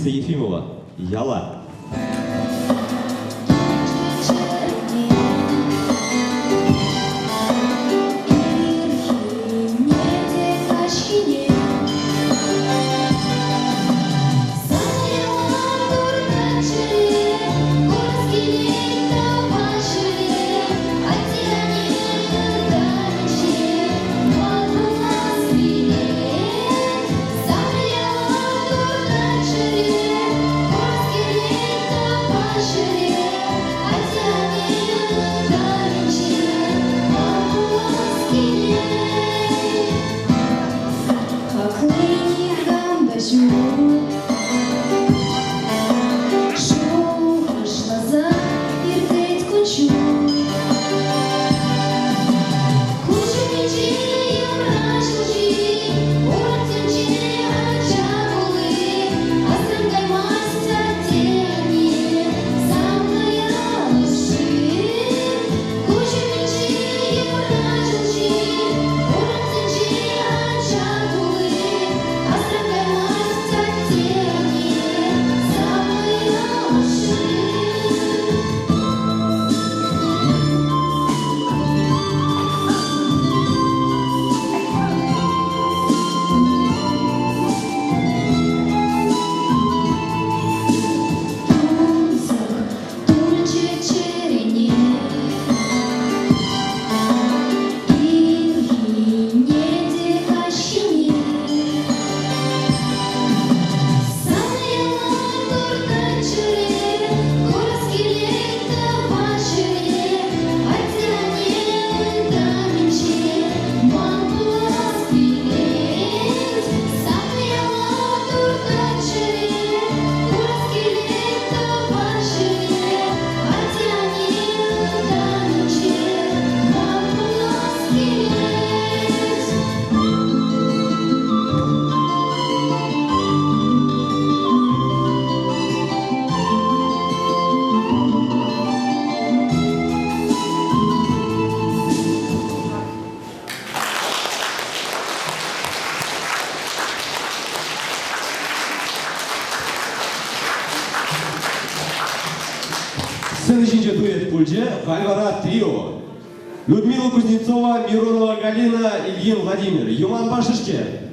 Speaker 1: Анфиса Ефимова. Яла. Сцена ҫинче дуэт пулчӗ, халь вара трио. Людмила Кузнецова, Миронова Галина, Ильин Владимир. Юманпа Шӗшке.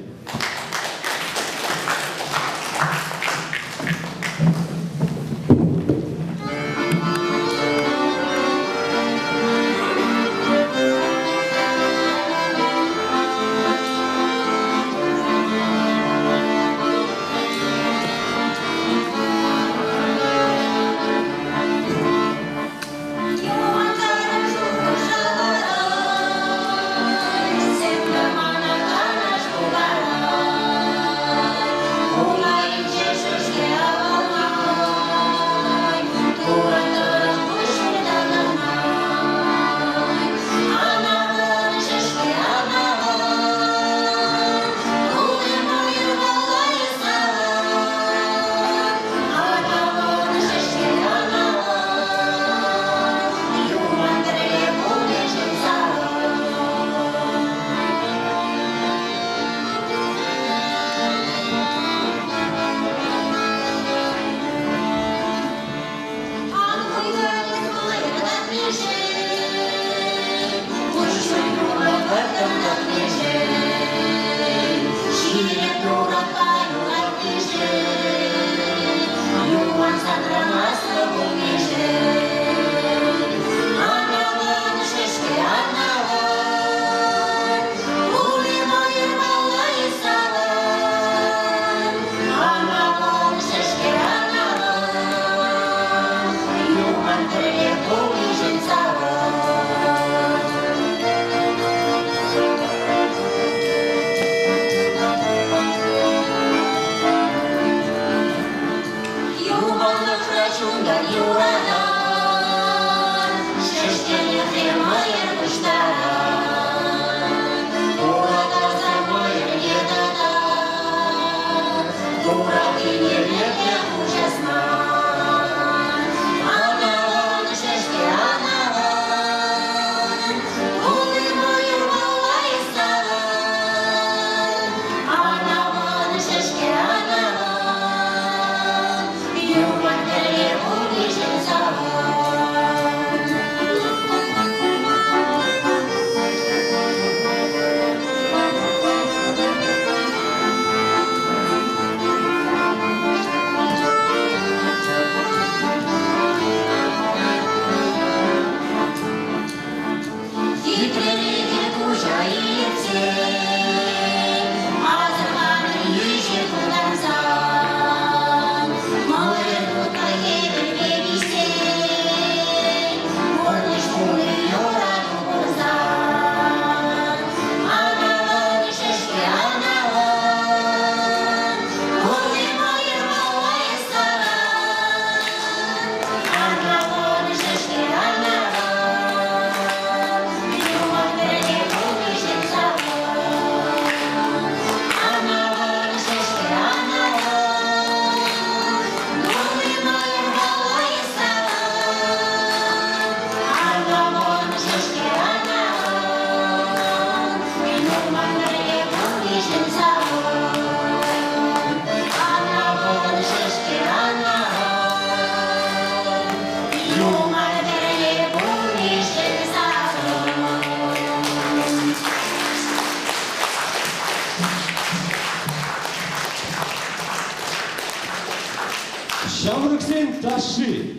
Speaker 1: Ҫамрӑксен ташши.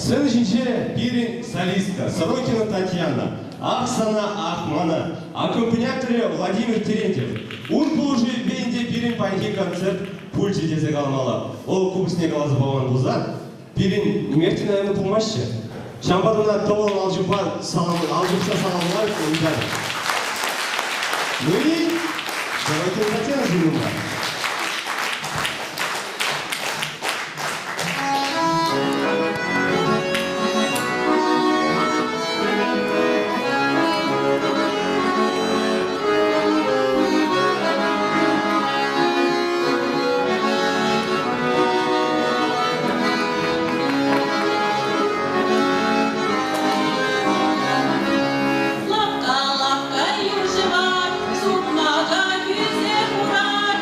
Speaker 1: Сцена ҫинче пирӗн солистка Сорокина Татьяна, ах сана, ах мана, аккомпаниаторӗ Владимир Терентьев. Ун пулӑшӑвӗпе ӗнтӗ пирӗн паянхи концерт пулчӗ тесе каламалла. Вӑл купӑсне каласа паман пулсан, пирӗн нимех те, наверное, пулмастчӗ. Ҫавӑнпа та ӑна тӑвӑллӑн ал ҫупа ал ҫупса саламлать ыйтатӑп. Ну и Сорокина Татьяна Зиновна.
Speaker 10: Лапка-лапка юр ҫӑвать, сукмака хӳсе хурать.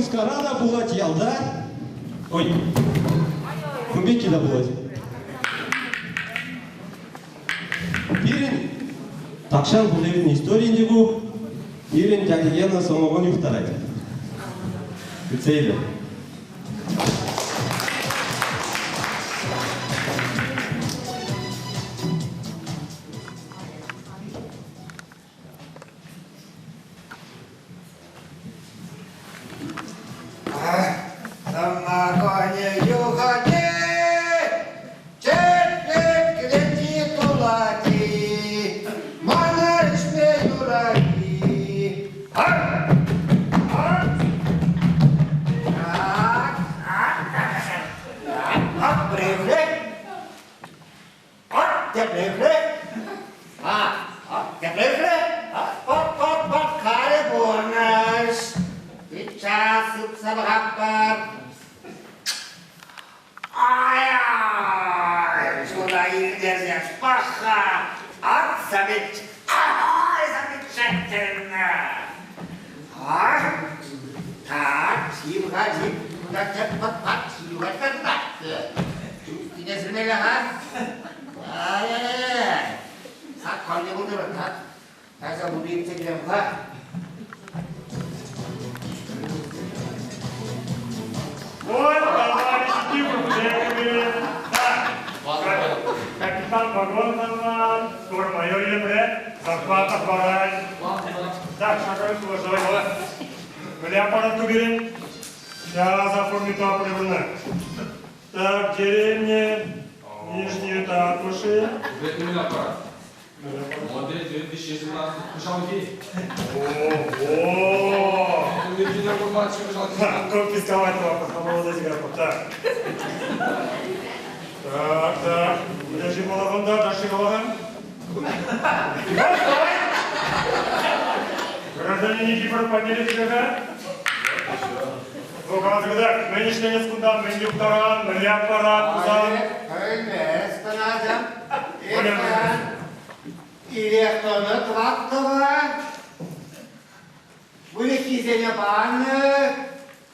Speaker 1: мыскара та пулать ялта. Ой, кун пекки та пулать. Пирӗн тахҫан пулса иртнӗ истори ӗнтӗ ку. Пирӗн дядя Гена самогон юхтарать. Кӗтсе илӗр.
Speaker 5: Самогонӗ юхать, чӗртнӗ кӗленчи тулать-и, мана ӗҫме юрать-и? Ар! Ар! Так, так, привет! Ат тӗплӗхре, ат тӗплӗхре, пат-пат-пат карӗ пурнӑҫ. Сейчас сыпса пӑхатпӑр. Ай-ай, чуна илтерсе пӑх-ха, ат ай, замечательно. А, так, чим-ха, чим, так, так, пат-пат, чим-ха, Чустине сӗрмелле-ха. Ай-яй-яй. Сак калне пултӑр, так. Кайса пулни иртсе килем-ха.
Speaker 10: Вот, товарищи Тимур Так, капитан Вагон скоро майор Емре, зарплата хватает. Так, шагай, уважай. Мӗнле аппарат туберен? Сейчас оформлю топливно. Так, деревня, Нижние Татуши.
Speaker 11: Уже аппарат. Модель 2017 кӑҫалхи.
Speaker 10: Ого! Конфисковать его, Так. Так, так. Подожди, балаган, да, дальше балаган. Гражданин Никифоров, подняли тебя, Ну, мӗн ӗҫленес кунта, мӗн юптаран, мӗнле аппарат тусан?
Speaker 5: Пӗлместӗн, ачам. Ирех тӑнӑ тӑваттӑва. Выльӑххисене панӑ,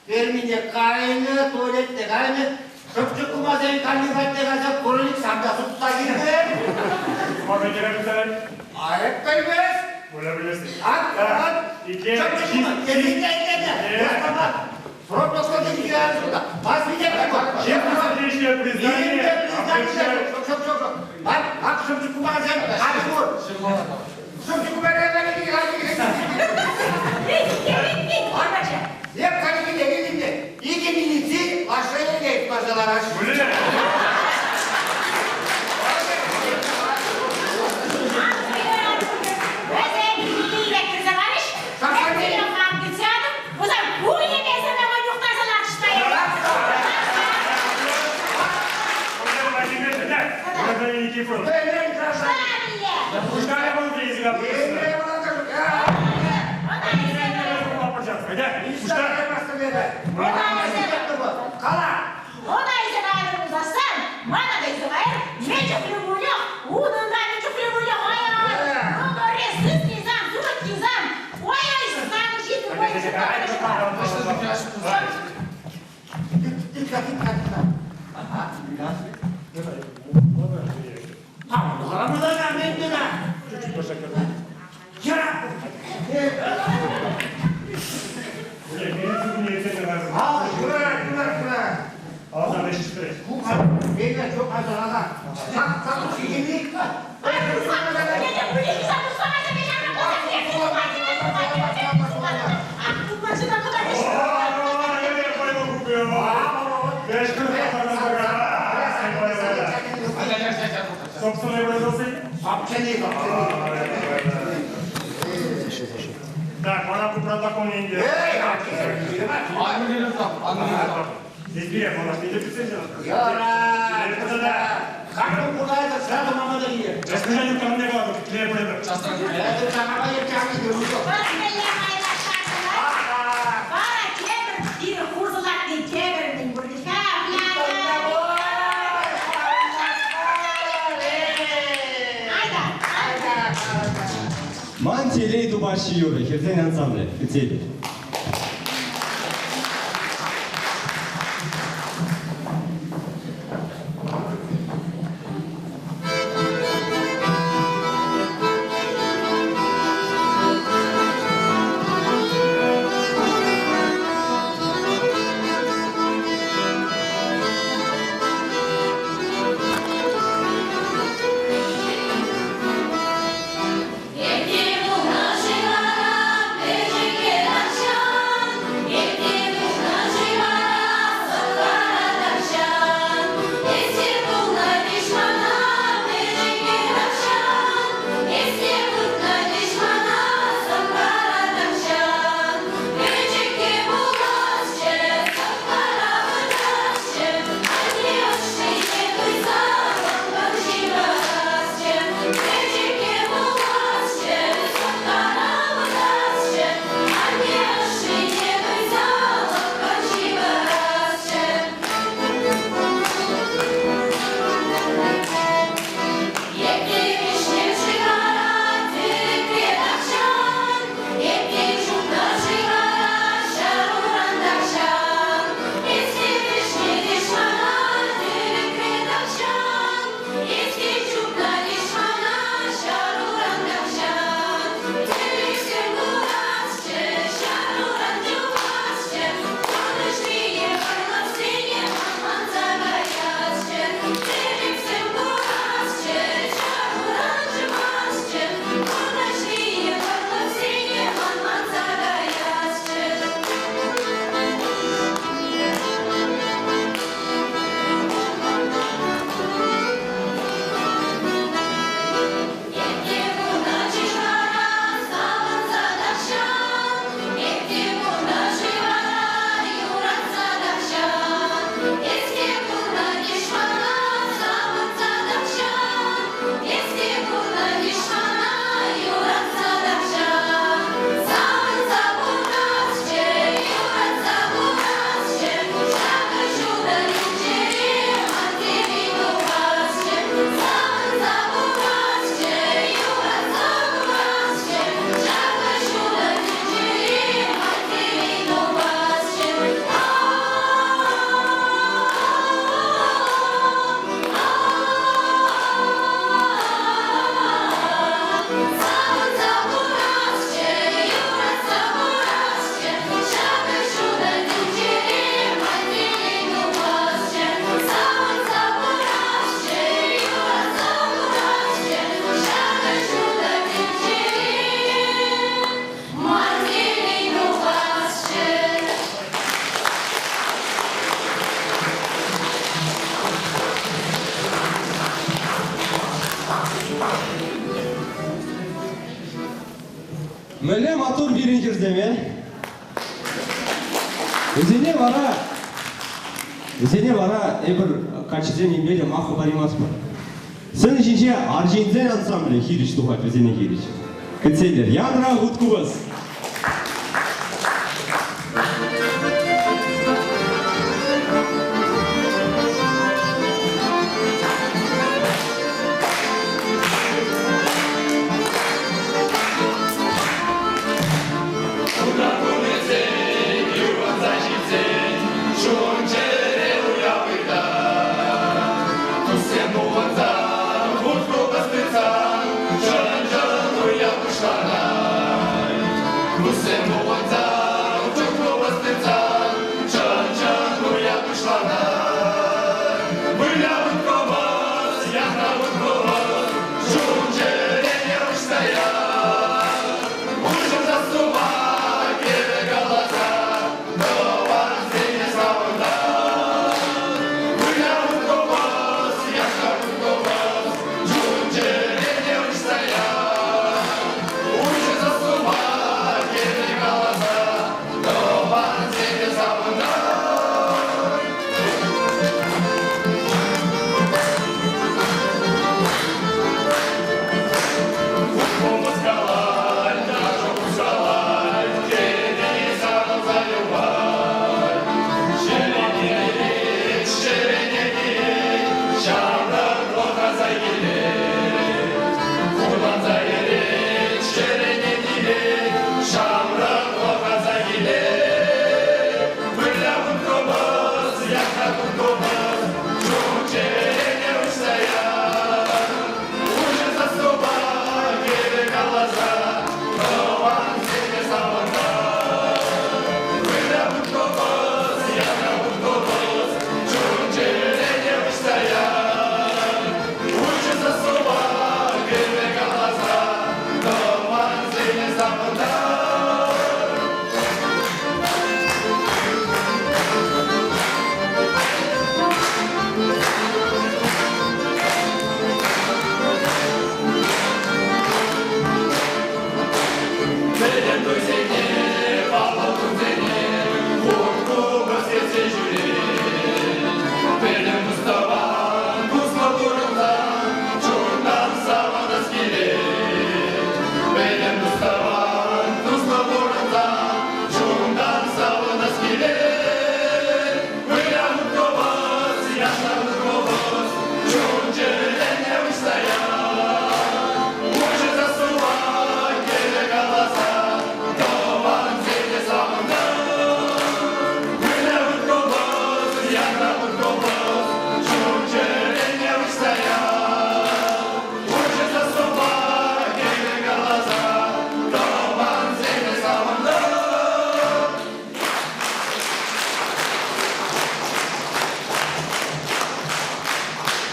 Speaker 5: фермине кайнӑ, туалетне кайнӑ. Шӑпчӑк кумасен канни патне кайса пурӑник сам та сутса килнӗ. Айӑп пӗлмест.
Speaker 10: Пуля пӗлмест.
Speaker 5: Ак, ак. Шӑпчӑк кума, темиҫе итлетӗ.
Speaker 10: Честное признание. Собственное производство? Так, она по протоколу не идет. Здесь берем, у нас не Распоряжение ко мне главу,
Speaker 1: Ман телей тупаҫҫӗ юрӑ, хӗрсен ансамблӗ. Кӗтсе илӗр. Мӗнле маттур пирӗн хӗрсем, э? Вӗсене вара вӗсене вара эпир каччӑсем нимпе те маххӑ параймастпӑр. Сцена ҫинче арҫынсен ансамблӗ хирӗҫ тухать вӗсене хирӗҫ. Кӗтсе илер. Янра хуткупӑс!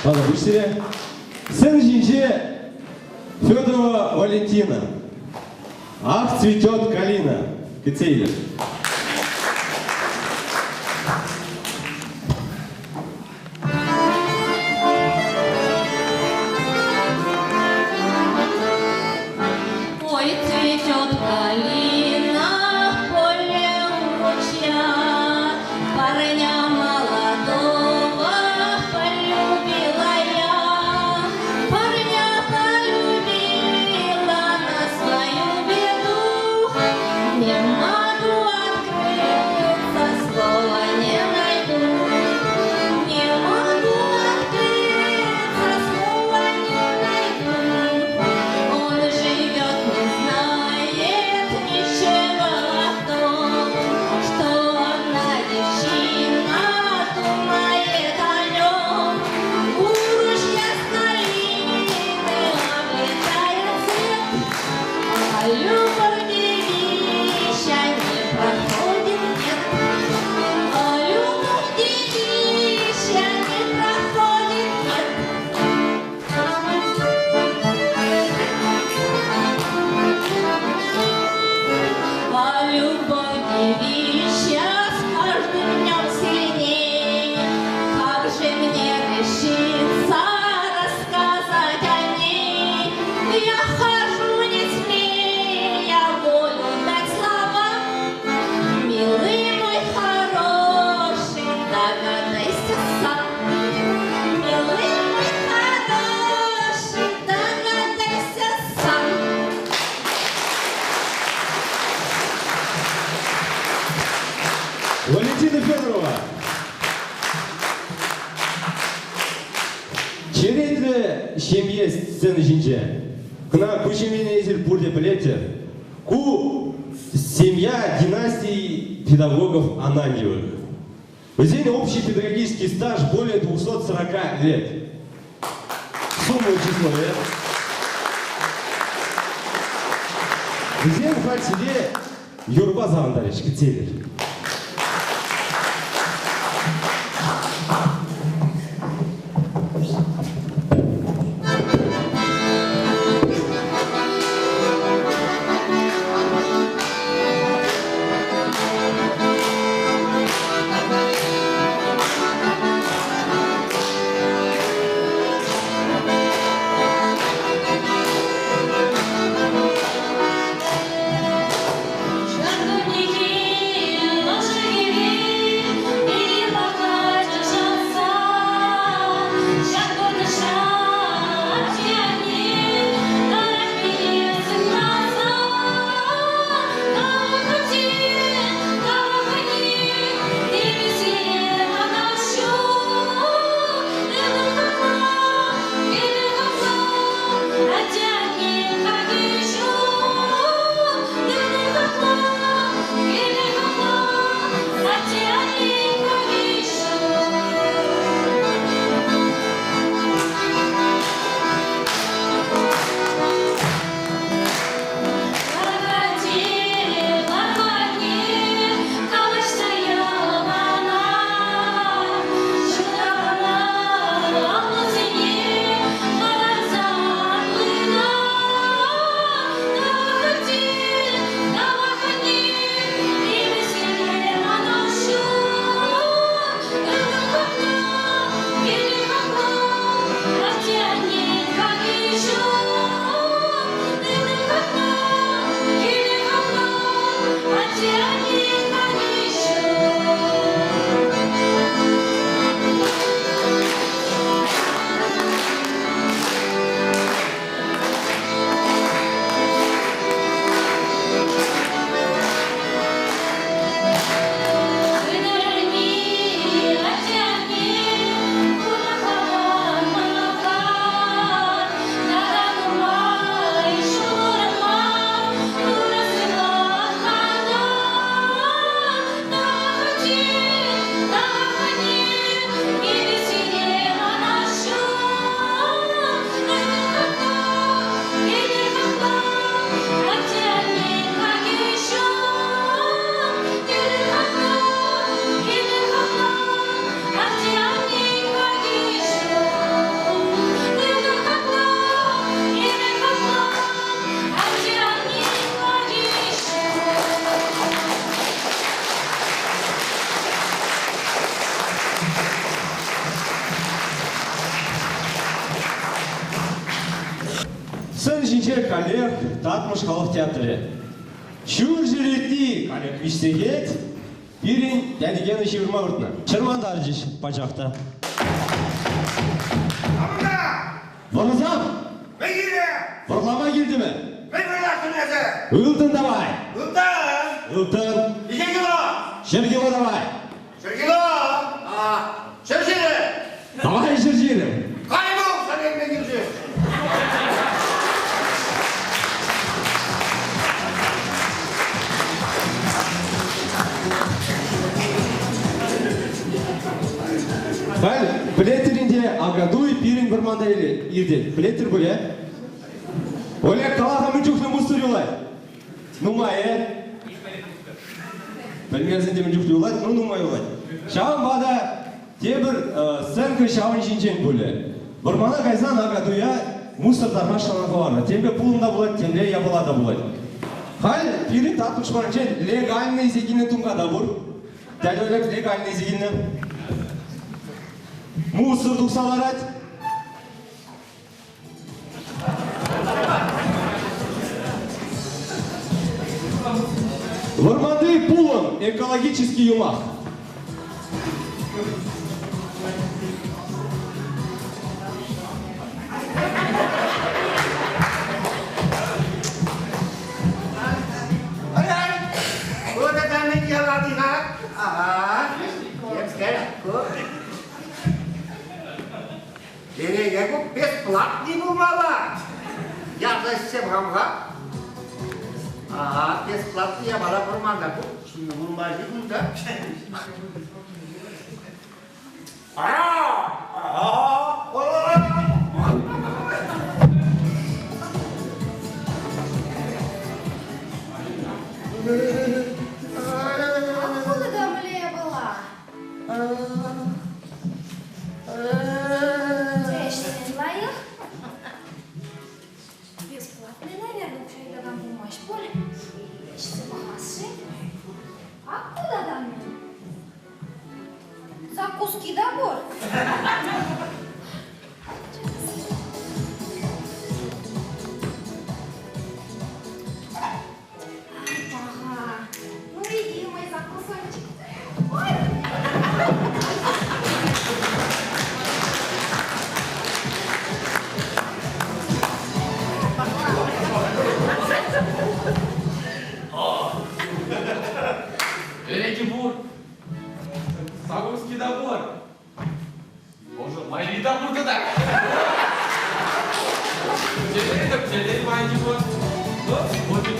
Speaker 1: Павел сире. Сцена ҫинче Федорова Валентина. Ах, цветет калина. Кӗтсе илер.
Speaker 12: Ой, цветет калина в поле у ручья, Парня молодого полюбила я, Парня полюбила на свою беду, Не могу
Speaker 1: сцена ҫинче. Кӑна ку ҫемьене эсир пурте пӗлетӗр. Ку семья династии педагогов Ананьевых. Вӗсен общий педагогический стаж более 240 лет. Сумлӑ число, э? Вӗсем халь сире юрпа савӑнтарӗҫ, кӗтсе илӗр. Сцена ҫинче каллех Татмӑш халӑх театрӗ. Ҫурҫӗр иртни каллех виҫ сехет. Пирӗн Ядикена ҫывӑрма выртнӑ. Чӑрмантарчӗҫ пачах та. Вӑрӑсам!
Speaker 5: Мӗн кирлӗ?
Speaker 1: Вӑрлама килтӗмӗр.
Speaker 5: Мӗн вӑрлаттӑн эсӗ?
Speaker 1: Ылтӑн давай!
Speaker 5: Ылтӑн?
Speaker 1: Ылтӑн!
Speaker 5: Миҫе кило?
Speaker 1: 100 кило давай!
Speaker 5: 100 кило? А, 120!
Speaker 1: Давай 120!
Speaker 5: Кайбул, сәлеммен килші!
Speaker 1: Халь пӗлетӗр ӗнтӗ, Акатуй пирӗн вӑрманта иртет. Пӗлетӗр пуль, э? Олег, кала-ха, мӗн чухлӗ мусор юлать? Нумай, э? Пӗлмесен те мӗн чухлӗ юлать, ну нумай юлать. Ҫавӑнпа та тепӗр сценка ҫавӑн ҫинчен пулӗ. Вӑрмана кайсан Акатуя мусор тарма шанан хӑварнӑ. Темле пулӑм та пулать, темле япала та пулать. Халь пирӗн Татмӑш варӗнчен легальнӑй илсе килнӗ тунката пур. Дядя Олег легально илсе килнӗ. Мусор тухса ларать. Вӑрманти пулӑм экологический юмах.
Speaker 5: Вот это мӗн ялати-ха? Ага. Темскер, ку. Переге ку бесплатный пулмалла. пӑхам-ха. Ага, бесплатный япала вӑрманта. Вырмаҫи кунта.
Speaker 4: Откуда там была? Лайӑх. Бесплатный, наверное, укҫа ыйтакан пулмасть пуль. Ӗҫсе пӑхас-ши? Откуда там? Закуски да пур. Ай, паха. Ну иди, мой закусончик. Ой!
Speaker 11: Эреки пур. Закуски да пур. Боже, майри та пур тата. Телей, телей майри пур. Ну, вот и.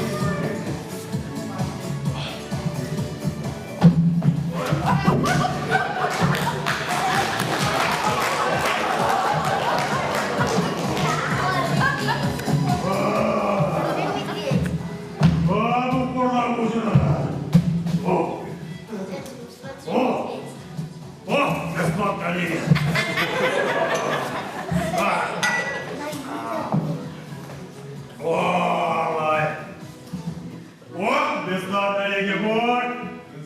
Speaker 10: О! О! О! Бесплатно лиги! О, О, бесплатно лиги бур!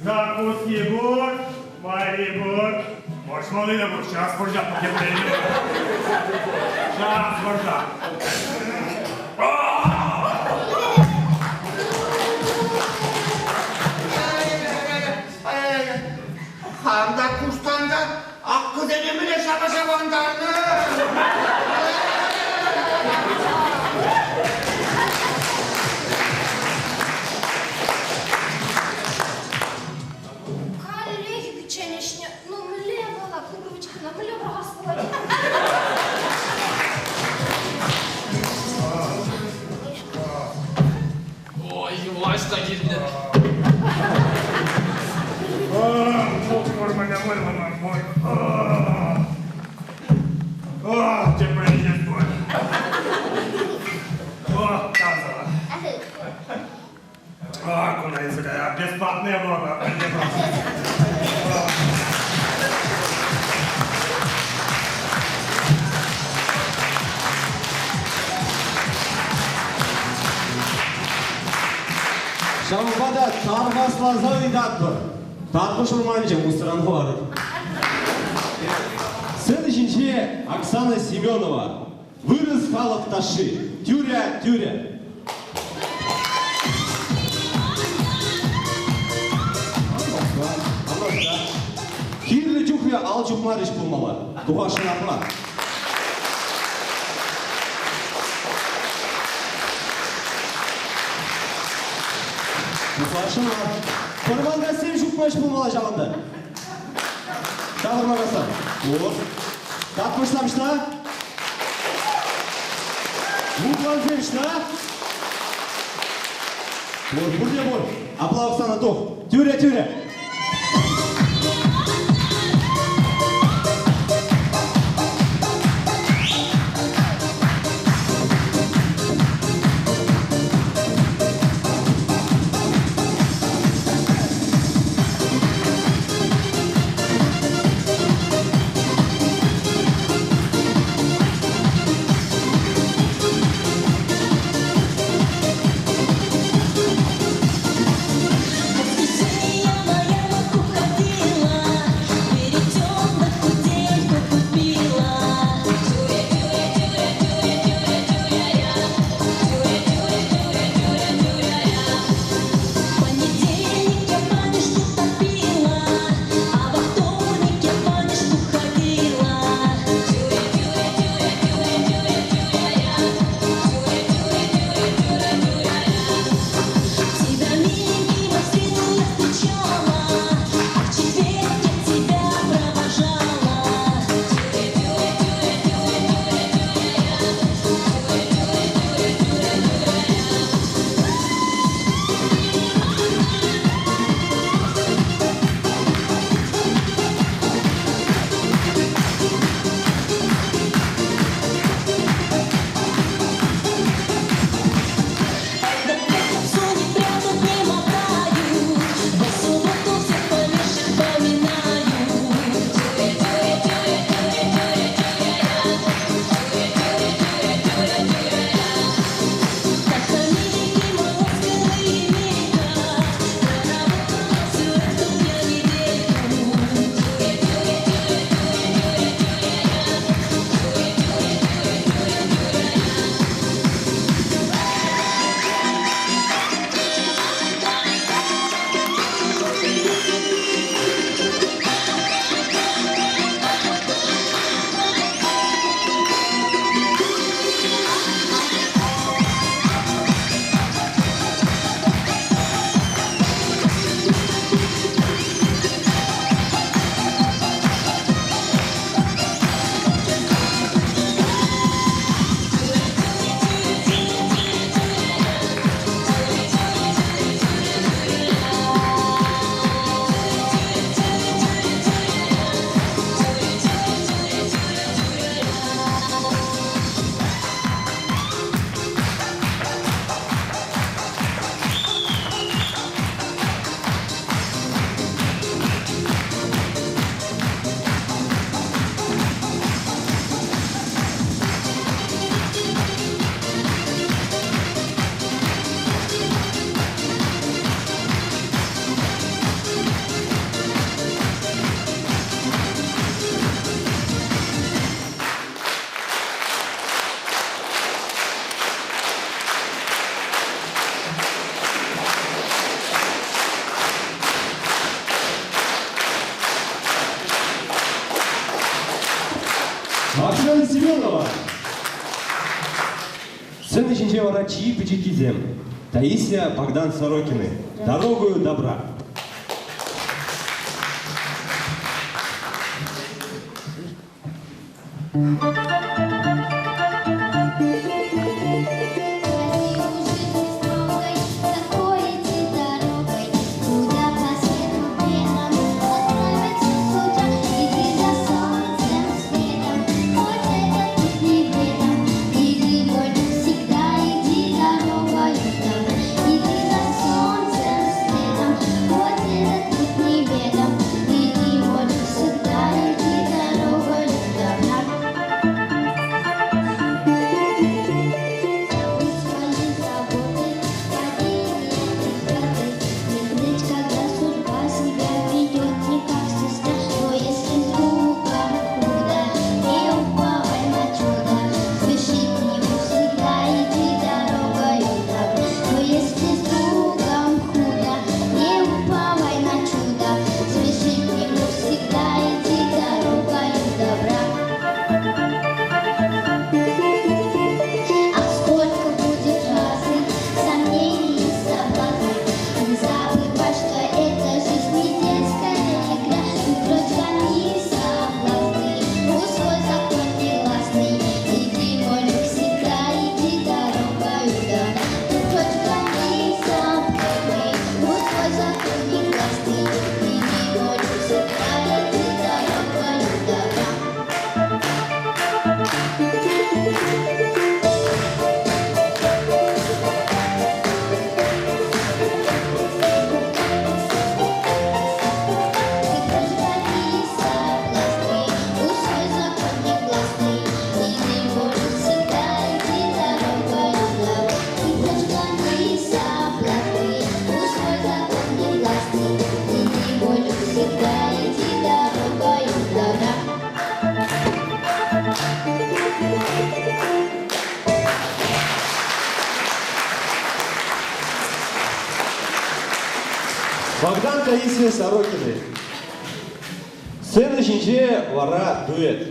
Speaker 10: Закуски бур! Майри бур! Может, малый бур? Сейчас буржа, Сейчас буржа!
Speaker 5: Хам та куштан та аккусене мӗне ҫапа-ҫапа антарнӑ.
Speaker 4: Каллех пӗччен ӗҫнӗ. Ну, мӗнле вӑл, кукӑрмӑчкӑна мӗнле пӑрахас пулать?
Speaker 11: Ой, власть та килнӗ.
Speaker 10: Бесплатная много.
Speaker 1: Ҫавӑнпа та тархасласа ыйтатпӑр. Татмӑш вӑрманӗнче усран хӑварӑр. Сцена ҫинче Оксана Семенова. Вырӑс халӑх ташши. Тӳрӗ, тӳрӗ. Кирлӗ чухлӗ ал чупмарӗҫ пулмалла. Тухасшӑн апла. Тухасшӑн мар. Вӑрманкассем ҫупмаҫ пулмалла ҫавӑнта. Тавӑрмакасса. Вот. Татмӑшсам ӑҫта? Вутлансем ӑҫта? Пур, пурте пур. Апла Оксана тух. Тӳрӗ, тӳрӗ.
Speaker 6: Воскресенье.
Speaker 1: Сцена ҫинче вара чи пӗчӗккисем. Таисия Богдан Сорокины. Дорогою добра. Богдан Таисия Сорокины. Сцена ҫинче вара дуэт.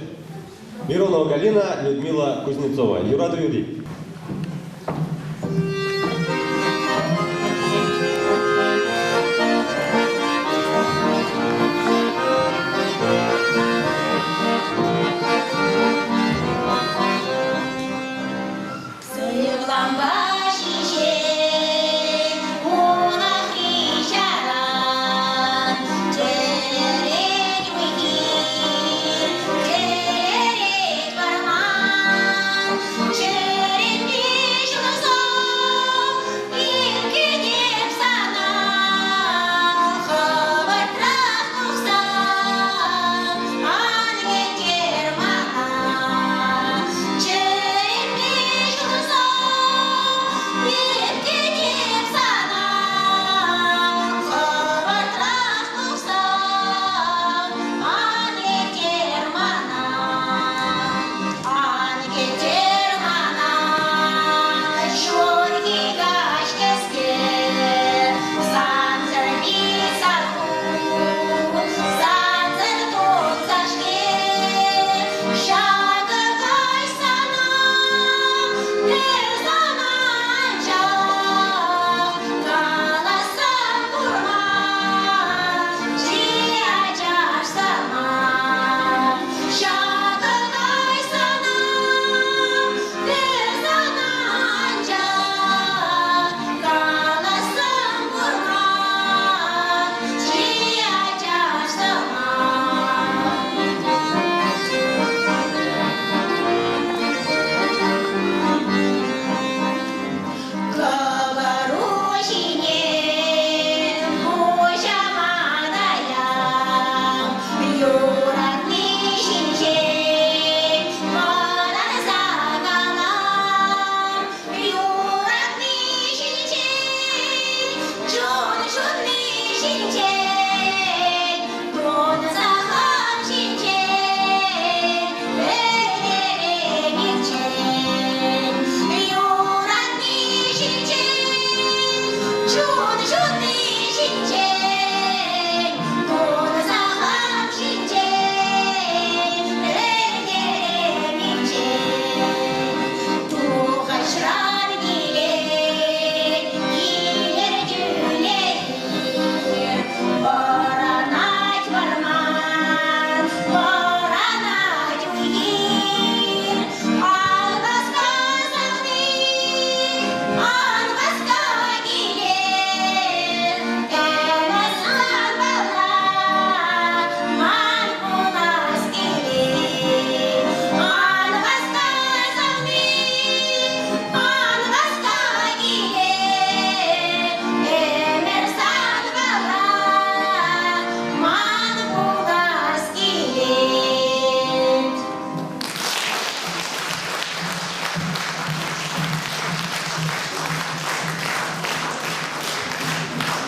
Speaker 1: Миронова Галина, Людмила Кузнецова. Юрату юрри.
Speaker 2: Сывлампа ҫиҫет улахри ҫаран, Чӗререн уй-хир, чӗререн вӑрман, Чӗрен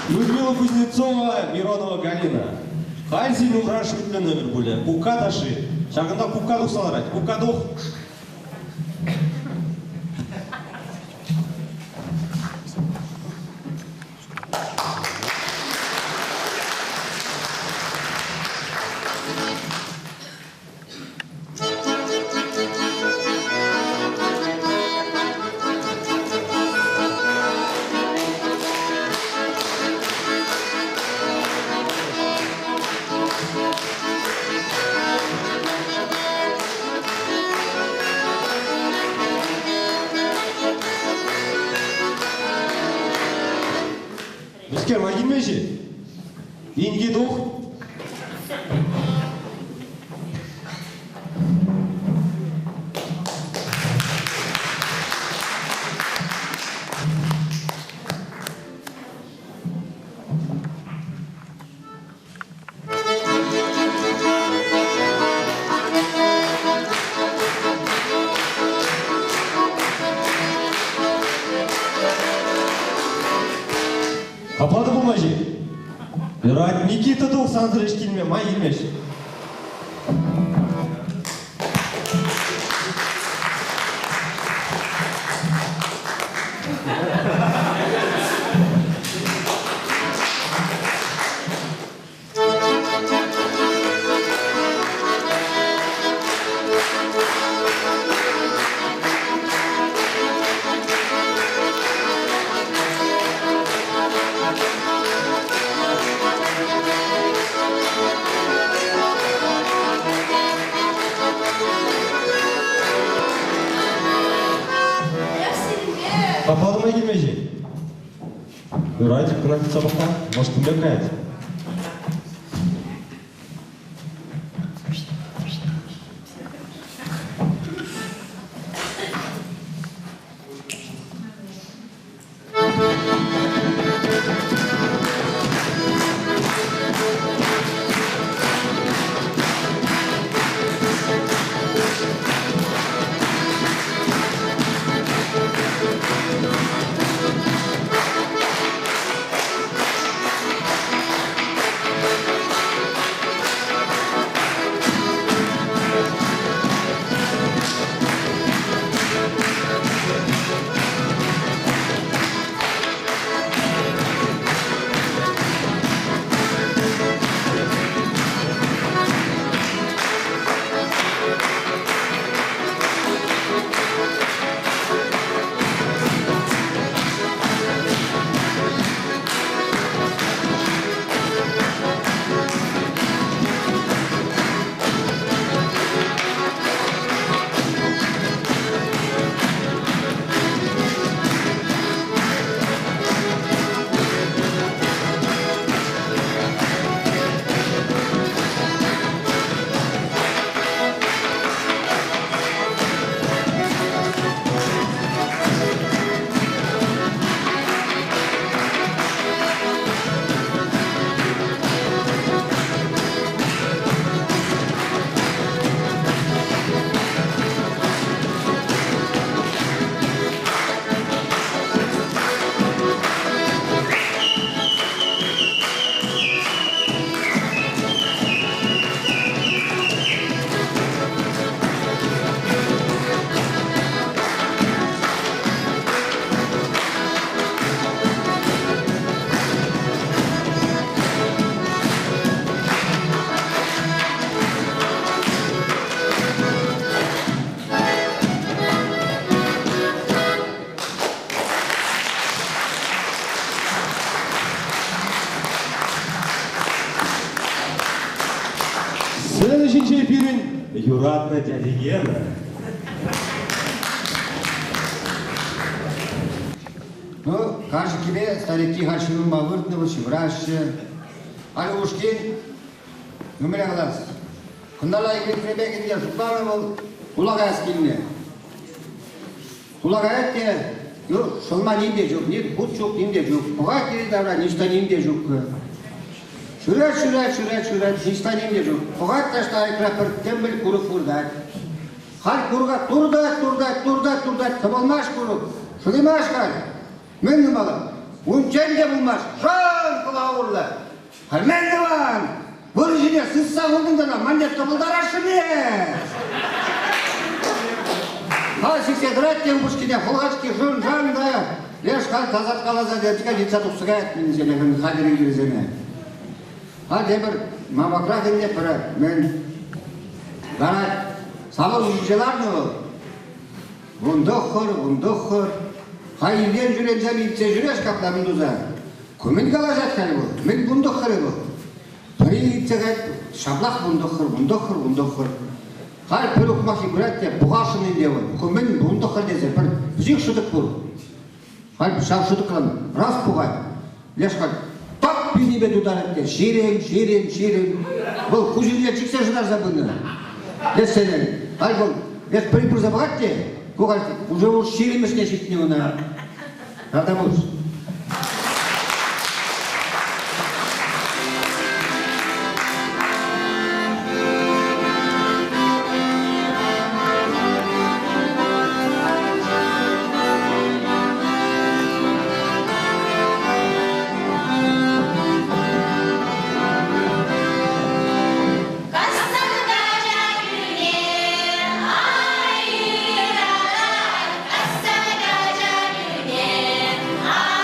Speaker 1: Людмила Кузнецова, Миронова Галина. Халь сирӗн умра шӳтлӗ номер пулӗ. Кукка ташши. Ҫакӑнта кукка тухса ларать. Кукка тух. Мӗскер, ма килмен-ши? Инке тух. Капла та пулмасть-и? Юрать, Никита тухсансӑр ӗҫ килме май килмест. Капла килмеҫ-и? Юрать, кӑна тытса пӑх-ха, может, кун каять. Сцена ҫинче пирӗн юратнӑ дядя Гена.
Speaker 3: Ну, карчӑккипе старикки халь ҫывӑрма выртнӑ вӑл, ҫывӑраҫҫӗ. Халь упӑшки, ну мӗне калас, кӑнтӑрла иртнипе килне шутланӑ вӑл, хула каяс килнӗ. Хула каять те, ну, шӑлма ним те ҫук, ни хут ҫук, ним те ҫук. Пӑхать йӗри-тавра, ниҫта ним те ҫук. Шырать, шырать, шырать, шырать, ниҫта ним те ҫук. Пӑхать таҫта айкра пӗр тӗммӗл курӑк выртать. Халь курӑка туртать, туртать, туртать, туртать, тӑвӑлмасть курӑк. Шӑлимасть халь. Мӗн тумалла? Унччен те пулмасть, шан хӑла урлӑ. Халь мӗн тӑван? Вырӑн ҫине сысса хутӑн тата манне тӑпӑлтарасшӑн-и? Халь сиксе тӑрать те упӑшкине хӑлхачки шӑн-шан та леш халь тасаткаласа тетка йӑтса тухса каять минсене хатӗр ӳкерсене. Халь тепӗр мамакрах ӗнтӗ пӗр мӗн ларать. Савӑл ҫинче ларнӑ вӑл. 19, 19. Хай илен ҫӳренсем илтсе ҫӳрес капла мӗн туса. Ку мӗн калаҫать халь вӑл? Мӗн вунтӑххӑрӗ вӑл? Пӗри илтсе каять, ҫаплах 19, 19, 19. Халь пӗр ухмаххи пырать те пухасшӑн ӗнтӗ вӑл. Ку мӗн 19 тесе пӗр пӗчӗк шӑтӑк пур. Халь ҫав шӑтӑкран раз пухать. Леш халь так пӳрнипе тутарать те 20, 20, 20. Вӑл куҫӗнче чиксе шӑтарса пынӑ. Лешсене халь вӑл леш пӗри пырса пӑхать те, ку халь уже вӑл ҫирӗмӗшне ҫитнӗ ӑна. Правда пуҫ.
Speaker 2: Касса кача пӳрне, ай,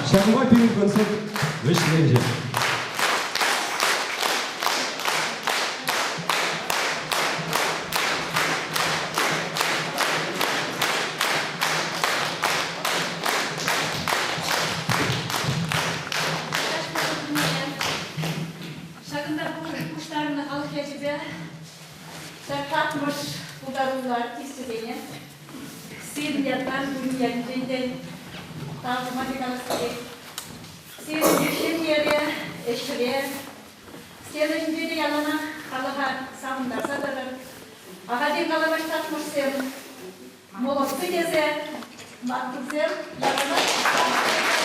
Speaker 1: Ҫакӑнпа пирӗн концерт вӗҫленчӗ.
Speaker 13: Ҫакӑнта пуҫтарӑннӑ халӑх ячӗпе ҫак Татмӑш пултаруллӑ артисчӗсене сирӗн ятран пурин ятӗнчен те тав сӑмахӗ калас килет. Сирӗн ҫемьере, ӗҫре, сцена ҫинче те яланах халӑха савӑнтарса тӑрӑр. Ахальтен каламасть Татмӑшсем, молодцы тесе, маттурсем яланах.